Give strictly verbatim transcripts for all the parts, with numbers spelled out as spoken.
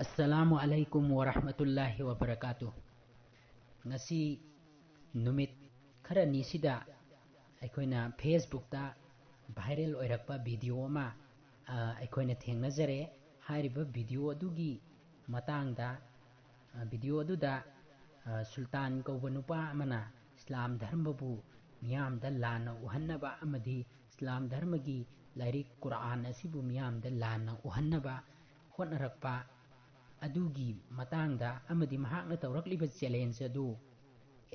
ꯑꯁꯂꯥꯃꯨ ꯑꯂꯩꯀꯨꯝ ꯋꯔꯍꯃꯇꯨꯜꯂꯥꯍꯤ ꯋꯕꯔꯀꯥꯇꯨ꯫ ꯉꯁꯤ ꯅꯨꯃꯤꯠ ꯈꯔꯅꯤꯁꯤꯗ ꯑꯩꯈꯣꯏꯅ Facebookꯇ viral ꯑꯣꯏꯔꯛꯄ video ꯑꯃ, ꯑ, ꯑꯩꯈꯣꯏꯅ ꯊꯦꯡꯅꯖꯔꯦ꯫ ꯍꯥꯏꯔꯤꯕ video ꯑꯗꯨꯒꯤ ꯃꯇꯥꯡꯗ, ꯑ, video ꯑꯗꯨꯗ, ꯑ, ꯁꯨꯜꯇꯥꯟ ꯀꯧꯕ ꯅꯨꯄꯥ ꯑꯃꯅ ꯏꯁꯂꯥꯝ ꯙꯔꯃꯕꯨ ꯃꯤꯌꯥꯝꯗ ꯂꯥꯟꯅ ꯎꯍꯟꯅꯕ ꯑꯃꯗꯤ ꯏꯁꯂꯥꯝ ꯙꯔꯃꯒꯤ ꯂꯥꯏꯔꯤꯛ ꯀꯨꯔꯥꯟ ꯑꯁꯤꯕꯨ ꯃꯤꯌꯥꯝꯗ ꯂꯥꯟꯅ ꯎꯍꯟꯅꯕ ꯍꯣꯠꯅꯔꯛꯄ ꯑꯗꯨꯒꯤ ꯃꯇꯥꯡꯗ ꯑꯃꯗꯤ ꯃꯍꯥꯛꯅ ꯇꯧꯔꯛꯂꯤꯕ challenge ꯑꯗꯨ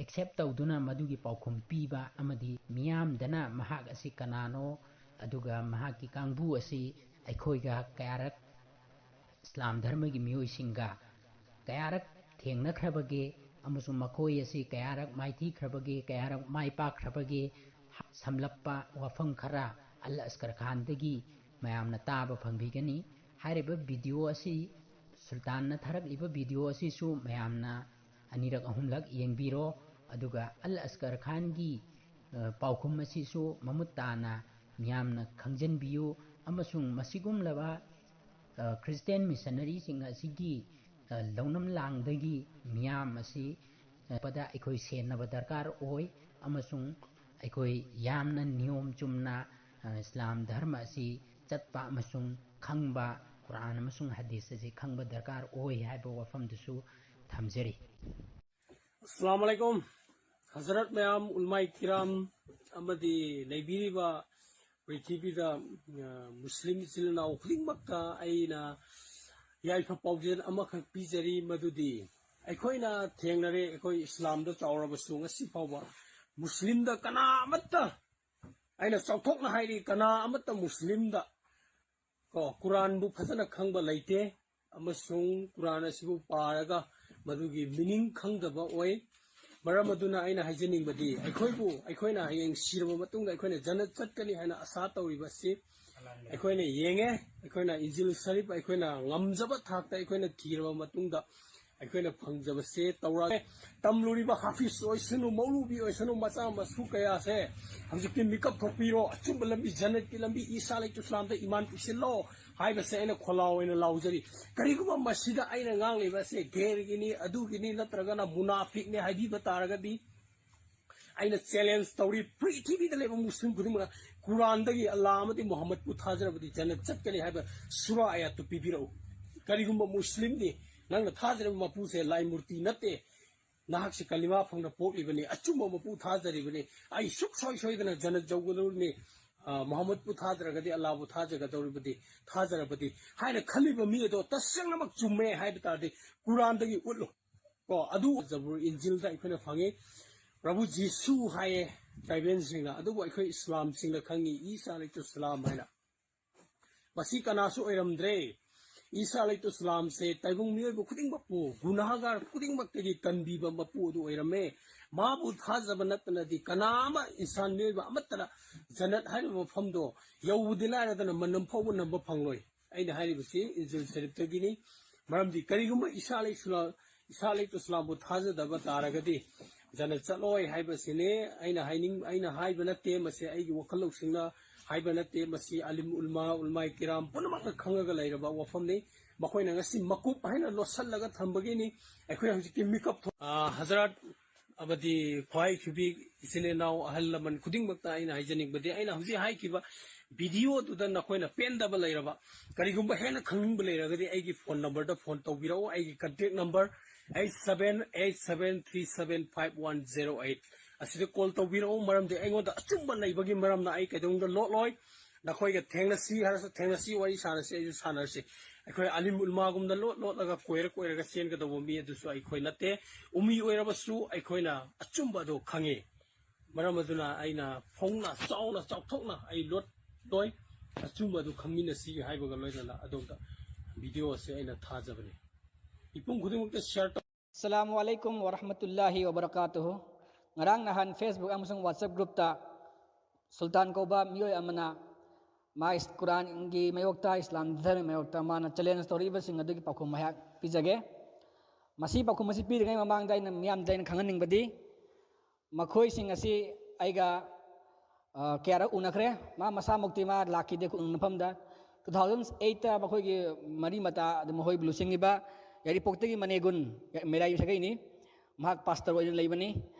accept ꯇꯧꯗꯨꯅ ꯃꯗꯨꯒꯤ ꯄꯥꯎꯈꯨꯝ ꯄꯤꯕ ꯑꯃꯗꯤ ꯃꯤꯌꯥꯝꯗꯅ ꯃꯍꯥꯛ ꯑꯁꯤ ꯀꯅꯥꯅꯣ, ꯑꯗꯨꯒ ꯃꯍꯥꯛꯀꯤ ꯀꯥꯡꯕꯨ ꯑꯁꯤ ꯑꯩꯈꯣꯏꯒ ꯀꯌꯥꯔꯛ ꯏꯁꯂꯥꯝ ꯙꯔꯃꯒꯤ ꯃꯤꯑꯣꯏꯁꯤꯡꯒ ꯀꯌꯥꯔꯛ ꯊꯦꯡꯅꯈ꯭ꯔꯕꯒꯦ ꯑꯃꯁꯨꯡ ꯃꯈꯣꯏ ꯑꯁꯤ ꯀꯌꯥꯔꯛ ꯃꯥꯏꯊꯤꯈ꯭ꯔꯕꯒꯦ, ꯀꯌꯥꯔꯛ ꯃꯥꯏ ꯄꯥꯛꯈ꯭ꯔꯕꯒꯦ, ꯁꯝꯂꯞꯄ ꯋꯥꯐꯝ ꯈꯔ ꯑꯜ ꯑꯁꯀꯔ ꯈꯥꯟꯗꯒꯤ ꯃꯌꯥꯝꯅ ꯇꯥꯕ ꯐꯪꯕꯤꯒꯅꯤ꯫ ꯍꯥꯏꯔꯤꯕ video ꯑꯁꯤ ꯁꯨꯜꯇꯥꯟꯅ ꯊꯥꯔꯛꯂꯤꯕ video ꯑꯁꯤꯁꯨ ꯃꯌꯥꯝꯅ ꯑꯅꯤꯔꯛ ꯑꯍꯨꯝꯂꯛ ꯌꯦꯡꯕꯤꯔꯣ꯫ ꯑꯗꯨꯒ ꯑꯜ ꯑꯁꯀꯔ ꯈꯥꯟꯒꯤ, ꯑ, ꯄꯥꯎꯈꯨꯝ ꯑꯁꯤꯁꯨ ꯃꯃꯨꯠ ꯇꯥꯅ ꯃꯤꯌꯥꯝꯅ ꯈꯪꯖꯤꯟꯕꯤꯌꯨ꯫ ꯑꯃꯁꯨꯡ ꯃꯁꯤꯒꯨꯝꯂꯕ, ꯑ, Christian missionaryꯁꯤꯡ ꯑꯁꯤꯒꯤ, ꯑ, ꯂꯧꯅꯝ ꯂꯥꯡꯗꯒꯤ ꯃꯤꯌꯥꯝ ꯑꯁꯤ, ꯑ, ꯄꯗ ꯑꯩꯈꯣꯏ ꯁꯦꯟꯅꯕ ꯗꯔꯀꯥꯔ ꯑꯣꯏ꯫ ꯑꯃꯁꯨꯡ ꯑꯩꯈꯣꯏ ꯌꯥꯝꯅ ꯅꯤꯌꯣꯝ ꯆꯨꯝꯅ, ꯑ, ꯏꯁꯂꯥꯝ ꯙꯔꯃ ꯑꯁꯤ ꯆꯠꯄ ꯑꯃꯁꯨꯡ ꯈꯪꯕ, ꯀꯨꯔꯥꯟ ꯑꯃꯁꯨꯡ ꯍꯗꯤꯁ ꯑꯁꯤ ꯈꯪꯕ ꯗꯔꯀꯥꯔ ꯑꯣꯏ ꯍꯥꯏꯕ ꯋꯥꯐꯝꯗꯨꯁꯨ ꯊꯝꯖꯔꯤ꯫ ꯑꯁꯂꯥꯃꯨ ꯑꯂꯥꯏꯀꯨꯝ꯫ ꯍꯖꯔꯠ ꯃꯌꯥꯝ, ꯎꯂꯃꯥꯏ ꯀꯤꯔꯥꯝ ꯑꯃꯗꯤ ꯂꯩꯕꯤꯔꯤꯕ ꯄ꯭ꯔꯤꯊꯤꯕꯤꯗ, ꯑ, ꯃꯨꯁꯂꯤꯝ ꯏꯆꯤꯜ ꯏꯅꯥꯎ ꯈꯨꯗꯤꯡꯃꯛꯇ ꯑꯩꯅ ꯌꯥꯏꯐ ꯄꯥꯎꯖꯦꯜ ꯑꯃꯈꯛ ꯄꯤꯖꯔꯤ, ꯃꯗꯨꯗꯤ ꯑꯩꯈꯣꯏꯅ ꯊꯦꯡꯅꯔꯦ, ꯑꯩꯈꯣꯏ ꯏꯁꯂꯥꯝꯗ ꯆꯥꯎꯔꯕꯁꯨ ꯉꯁꯤ ꯐꯥꯎꯕ ꯃꯨꯁꯂꯤꯝꯗ ꯀꯅꯥ ꯑꯃꯠꯇ, ꯑꯩꯅ ꯆꯥꯎꯊꯣꯛꯅ ꯍꯥꯏꯔꯤ, ꯀꯅꯥ ꯑꯃꯠꯇ ꯃꯨꯁꯂꯤꯝꯗ ꯀꯣ, ꯀꯨꯔꯥꯟꯕꯨ ꯐꯖꯅ ꯈꯪꯕ ꯂꯩꯇꯦ, ꯑꯃꯁꯨꯡ ꯀꯨꯔꯥꯟ ꯑꯁꯤꯕꯨ ꯄꯥꯔꯒ ꯃꯗꯨꯒꯤ meaning ꯈꯪꯗꯕ ꯑꯣꯏ꯫ ꯃꯔꯝ ꯑꯗꯨꯅ ꯑꯩꯅ ꯍꯥꯏꯖꯅꯤꯡꯕꯗꯤ, ꯑꯩꯈꯣꯏꯕꯨ, ꯑꯩꯈꯣꯏꯅ ꯍꯌꯦꯡ ꯁꯤꯔꯕ ꯃꯇꯨꯡꯗ ꯑꯩꯈꯣꯏꯅ ꯖꯟꯅꯠ ꯆꯠꯀꯅꯤ ꯍꯥꯏꯅ ꯑꯁꯥ ꯇꯧꯔꯤꯕ ꯑꯁꯤ ꯑꯩꯈꯣꯏꯅ ꯌꯦꯡꯉꯦ꯫ ꯑꯩꯈꯣꯏꯅ ꯏꯟꯖꯤꯜ ꯁꯔꯤꯐ ꯑꯩꯈꯣꯏꯅ ꯉꯝꯖꯕ ꯊꯥꯛꯇ ꯑꯩꯈꯣꯏꯅ ꯊꯤꯔꯕ ꯃꯇꯨꯡꯗ ꯑꯩꯈꯣꯏꯅ ꯐꯪꯖꯕꯁꯦ ꯇꯧꯔꯛꯑꯦ꯫ ꯇꯝꯂꯨꯔꯤꯕ ꯍꯥꯐꯤꯖ ꯑꯣꯏꯁꯅꯨ, ꯃꯧꯂꯨꯕꯤ ꯑꯣꯏꯁꯅꯨ, ꯃꯆꯥ ꯃꯁꯨ ꯀꯌꯥꯁꯦ ꯍꯧꯖꯤꯛꯇꯤ ꯃꯤꯀꯞ ꯊꯣꯛꯄꯤꯔꯣ꯫ ꯑꯆꯨꯝꯕ ꯂꯝꯕꯤ, ꯖꯟꯅꯠꯀꯤ ꯂꯝꯕꯤ, ꯏꯁꯥ ꯂꯩꯇꯨ ꯏꯁꯂꯥꯝꯗ ꯏꯃꯥꯟ ꯄꯤꯁꯤꯜꯂꯣ꯫ ꯍꯥꯏꯕꯁꯦ ꯑꯩꯅ ꯈꯣꯜꯂꯥꯎ ꯑꯣꯏꯅ ꯂꯥꯎꯖꯔꯤ꯫ ꯀꯔꯤꯒꯨꯝꯕ ꯃꯁꯤꯗ ꯑꯩꯅ ꯉꯥꯡꯂꯤꯕ ꯑꯁꯦ ꯒꯦꯔꯒꯤꯅꯤ, ꯑꯗꯨꯒꯤꯅꯤ, ꯅꯠꯇ꯭ꯔꯒꯅ ꯃꯨꯅꯥꯐꯤꯛꯅꯤ ꯍꯥꯏꯕꯤꯕ ꯇꯥꯔꯒꯗꯤ, ꯑꯩꯅ ꯆꯦꯂꯦꯟꯖ ꯇꯧꯔꯤ, ꯄ꯭ꯔꯤꯊꯤꯕꯤꯗ ꯂꯩꯕ ꯃꯨꯁꯂꯤꯝ ꯈꯨꯗꯤꯡꯃꯛꯅ ꯀꯨꯔꯥꯟꯗꯒꯤ ꯑꯜꯂꯥ ꯑꯃꯗꯤ ꯃꯨꯍꯝꯃꯗꯄꯨ ꯊꯥꯖꯔꯕꯗꯤ ꯖꯟꯅꯠ ꯆꯠꯀꯅꯤ ꯍꯥꯏꯕ ꯁꯨꯔꯥ ꯑꯌꯥꯠꯇꯨ ꯄꯤꯕꯤꯔꯛꯎ꯫ ꯀꯔꯤꯒꯨꯝꯕ ꯃꯨꯁꯂꯤꯝꯅꯤ, ꯅꯪꯅ ꯊꯥꯖꯔꯤꯕ ꯃꯄꯨꯁꯦ ꯂꯥꯏ ꯃꯨꯔꯇꯤ ꯅꯠꯇꯦ, ꯅꯍꯥꯛꯁꯤ ꯀꯂꯤꯃꯥ ꯐꯪꯅ ꯄꯣꯛꯂꯤꯕꯅꯤ, ꯑꯆꯨꯝꯕ ꯃꯄꯨ ꯊꯥꯖꯔꯤꯕꯅꯤ, ꯑꯩ ꯁꯨꯛꯁꯣꯏ ꯁꯣꯏꯗꯅ ꯖꯟꯅꯠ ꯌꯧꯒꯗꯧꯔꯤꯕꯅꯤ, ꯑ, ꯃꯨꯍꯝꯃꯗꯄꯨ ꯊꯥꯖꯔꯒꯗꯤ ꯑꯜꯂꯥꯕꯨ ꯊꯥꯖꯒꯗꯧꯔꯤꯕꯗꯤ ꯊꯥꯖꯔꯕꯗꯤ ꯍꯥꯏꯅ ꯈꯜꯂꯤꯕ ꯃꯤ ꯑꯗꯣ ꯇꯁꯦꯡꯅꯃꯛ ꯆꯨꯝꯃꯦ ꯍꯥꯏꯕ ꯇꯥꯔꯗꯤ ꯀꯨꯔꯥꯟꯗꯒꯤ ꯎꯠꯂꯨ꯫ ꯀꯣ, ꯑꯗꯨ ꯖꯕꯨꯔ ꯏꯟꯖꯤꯜꯗ ꯑꯩꯈꯣꯏꯅ ꯐꯪꯉꯤ꯫ ꯄ꯭ꯔꯚꯨ ꯖꯤꯁꯨ ꯍꯥꯏꯌꯦ ꯇ꯭ꯔꯥꯏꯕꯦꯜꯁꯤꯡꯅ, ꯑꯗꯨꯕꯨ ꯑꯩꯈꯣꯏ ꯏꯁꯂꯥꯝꯁꯤꯡꯅ ꯈꯪꯉꯤ ꯏꯁꯥ ꯑꯂꯩꯍꯤꯁꯁꯂꯥꯝ ꯍꯥꯏꯅ꯫ ꯃꯁꯤ ꯀꯅꯥꯁꯨ ꯑꯣꯏꯔꯝꯗ꯭ꯔꯦ꯫ ꯏꯁꯥ ꯑꯂꯩꯍꯤꯁꯁꯂꯥꯝꯁꯦ ꯇꯥꯏꯕꯪ ꯃꯤꯑꯣꯏꯕ ꯈꯨꯗꯤꯡꯃꯛꯄꯨ, ꯒꯨꯅꯥꯍꯒꯥꯔ ꯈꯨꯗꯤꯡꯃꯛꯇꯒꯤ ꯀꯟꯕꯤꯕ ꯃꯄꯨ ꯑꯗꯨ ꯑꯣꯏꯔꯝꯃꯦ꯫ ꯃꯥꯕꯨ ꯊꯥꯖꯕ ꯅꯠꯇꯅꯗꯤ ꯀꯅꯥ ꯑꯃ, ꯏꯟꯁꯥꯟ ꯃꯤꯑꯣꯏꯕ ꯑꯃꯠꯇꯅ ꯖꯟꯅꯠ ꯍꯥꯏꯔꯤꯕ ꯃꯐꯝꯗꯣ ꯌꯧꯕꯗꯤ ꯂꯥꯏꯔꯗꯅ ꯃꯅꯝ ꯐꯥꯎꯕ ꯅꯝꯕ ꯐꯪꯂꯣꯏ꯫ ꯑꯩꯅ ꯍꯥꯏꯔꯤꯕꯁꯤ ꯏꯟꯖꯤꯜ ꯁꯔꯤꯐꯇꯒꯤꯅꯤ꯫ ꯃꯔꯝꯗꯤ ꯀꯔꯤꯒꯨꯝꯕ ꯏꯁꯥ ꯑꯂꯩꯍꯤꯁꯁꯂꯥꯝ, ꯏꯁꯥ ꯑꯂꯩꯍꯤꯁꯁꯂꯥꯝꯕꯨ ꯊꯥꯖꯗꯕ ꯇꯥꯔꯒꯗꯤ ꯖꯟꯅꯠ ꯆꯠꯂꯣꯏ ꯍꯥꯏꯕꯁꯤꯅꯤ꯫ ꯑꯩꯅ ꯍꯥꯏꯅꯤꯡ-, ꯑꯩꯅ ꯍꯥꯏꯕ ꯅꯠꯇꯦ, ꯃꯁꯤ ꯑꯩꯒꯤ ꯋꯥꯈꯜ ꯂꯧꯁꯤꯡꯅ ꯍꯥꯏꯕ ꯅꯠꯇꯦ, ꯃꯁꯤ ꯑꯂꯤꯝ ꯎꯂꯃꯥ, ꯎꯂꯃꯥꯏ ꯀꯤꯔꯥꯝ ꯄꯨꯝꯅꯃꯛꯅ ꯈꯪꯉꯒ ꯂꯩꯔꯕ ꯋꯥꯐꯝꯅꯤ꯫ ꯃꯈꯣꯏꯅ ꯉꯁꯤ ꯃꯀꯨꯞ ꯍꯥꯏꯅ ꯂꯣꯠꯁꯤꯜꯂꯒ ꯊꯝꯕꯒꯤꯅꯤ꯫ ꯑꯩꯈꯣꯏ ꯍꯧꯖꯤꯛꯇꯤ ꯃꯤꯀꯞ ꯊꯣꯛ-, ꯑ, ꯍꯖꯔꯠ ꯑꯃꯗꯤ ꯈ꯭ꯋꯥꯏ ꯐꯤꯕꯤ ꯏꯆꯤꯜ ꯏꯅꯥꯎ ꯑꯍꯜ ꯂꯃꯟ ꯈꯨꯗꯤꯡꯃꯛꯇ ꯑꯩꯅ ꯍꯥꯏꯖꯅꯤꯡꯕꯗꯤ, ꯑꯩꯅ ꯍꯧꯖꯤꯛ ꯍꯥꯏꯈꯤꯕ ꯚꯤꯗꯤꯑꯣꯗꯨꯗ ꯅꯈꯣꯏꯅ ꯄꯦꯟꯗꯕ ꯂꯩꯔꯕ, ꯀꯔꯤꯒꯨꯝꯕ ꯍꯦꯟꯅ ꯈꯪꯅꯤꯡꯕ ꯂꯩꯔꯒꯗꯤ ꯑꯩꯒꯤ ꯐꯣꯟ ꯅꯝꯕꯔꯗ ꯐꯣꯟ ꯇꯧꯕꯤꯔꯛꯎ꯫ ꯑꯩꯒꯤ contact number eight seven eight seven three seven five one zero eight꯫ ꯑꯁꯤꯗ ꯀꯣꯜ ꯇꯧꯕꯤꯔꯛꯎ, ꯃꯔꯝꯗꯤ ꯑꯩꯉꯣꯟꯗ ꯑꯆꯨꯝꯕ ꯂꯩꯕꯒꯤ ꯃꯔꯝꯅ ꯑꯩ ꯀꯩꯗꯧꯅꯨꯡꯗ ꯂꯣꯠꯂꯣꯏ꯫ ꯅꯈꯣꯏꯒ ꯊꯦꯡꯅꯁꯤ ꯍꯥꯏꯔꯁꯨ ꯊꯦꯡꯅꯁꯤ, ꯋꯥꯔꯤ ꯁꯥꯟꯅꯁꯤ ꯑꯩꯁꯨ ꯁꯥꯟꯅꯔꯁꯤ꯫ ꯑꯩꯈꯣꯏ ꯑꯂꯤꯝ ꯎꯂꯃꯥꯒꯨꯝꯅ ꯂꯣꯠ ꯂꯣꯠꯂꯒ ꯀꯣꯏꯔ ꯀꯣꯏꯔꯒ ꯆꯦꯟꯒꯗꯧꯕ ꯃꯤ ꯑꯗꯨꯁꯨ ꯑꯩꯈꯣꯏ ꯅꯠꯇꯦ꯫ ꯎꯃꯤ ꯑꯣꯏꯔꯕꯁꯨ ꯑꯩꯈꯣꯏꯅ ꯑꯆꯨꯝꯕ ꯑꯗꯨ ꯈꯪꯉꯤ꯫ ꯃꯔꯝ ꯑꯗꯨꯅ ꯑꯩꯅ ꯐꯣꯡꯅ, ꯆꯥꯎꯅ, ꯆꯥꯎꯊꯣꯛꯅ ꯑꯩ ꯂꯣꯠꯂꯣꯏ꯫ ꯑꯆꯨꯝꯕ ꯑꯗꯨ ꯈꯪꯃꯤꯟꯅꯁꯤ ꯍꯥꯏꯕꯒ ꯂꯣꯏꯅꯅ ꯑꯗꯣꯝꯗ ꯚꯤꯗꯤꯑꯣ ꯑꯁꯤ ꯑꯩꯅ ꯊꯥꯖꯕꯅꯤ꯫ ꯃꯤꯄꯨꯝ ꯈꯨꯗꯤꯡꯃꯛꯇ ꯁꯤꯌꯥꯔ ꯇꯧ꯫ Assalamu alaikum warahmatullahi wabarakatuh. ꯉꯔꯥꯡ ꯅꯍꯥꯟ Facebook ꯑꯃꯁꯨꯡ WhatsApp groupꯇ ꯁꯨꯜꯇꯥꯟ ꯀꯧꯕ ꯃꯤꯑꯣꯏ ꯑꯃꯅ ꯃꯥ ꯏꯁ-, ꯀꯨꯔꯥꯟꯒꯤ ꯃꯥꯌꯣꯛꯇ, ꯏꯁꯂꯥꯝ ꯙꯔꯃꯒꯤ ꯃꯥꯌꯣꯛꯇ ꯃꯥꯅ ꯆꯦꯂꯦꯟꯖ ꯇꯧꯔꯛꯏꯕꯁꯤꯡ ꯑꯗꯨꯒꯤ ꯄꯥꯎꯈꯨꯝ ꯉꯥꯏꯍꯥꯛ ꯄꯤꯖꯒꯦ꯫ ꯃꯁꯤ ꯄꯥꯎꯈꯨꯝ ꯑꯁꯤ ꯄꯤꯗ꯭ꯔꯤꯉꯩ ꯃꯃꯥꯡꯗ ꯑꯩꯅ ꯃꯤꯌꯥꯝꯗ ꯑꯩꯅ ꯈꯪꯍꯟꯅꯤꯡꯕꯗꯤ, ꯃꯈꯣꯏꯁꯤꯡ ꯑꯁꯤ ꯑꯩꯒ, ꯑ, ꯀꯌꯥꯔꯛ ꯎꯅꯈ꯭ꯔꯦ꯫ ꯃꯥ ꯃꯁꯥꯃꯛꯇꯤ ꯃꯥ ꯂꯥꯛꯈꯤꯗꯦ ꯎꯅꯐꯝꯗ꯫ ꯇꯨ ꯊꯥꯎꯖꯟ ꯑꯩꯠꯇ ꯃꯈꯣꯏꯒꯤ ꯃꯔꯤ ꯃꯇꯥ ꯑꯗꯨ ꯃꯈꯣꯏꯕꯨ ꯂꯨꯆꯤꯡꯉꯤꯕ ꯌꯥꯏꯔꯤꯄꯣꯛꯇꯒꯤ ꯃꯅꯦꯒꯨꯟ ꯃꯦꯔꯥꯏ ꯁꯥꯒꯩꯅꯤ꯫ ꯃꯍꯥꯛ ꯄꯥꯁꯇꯔ ꯑꯣꯏꯅ ꯂꯩꯕꯅꯤ꯫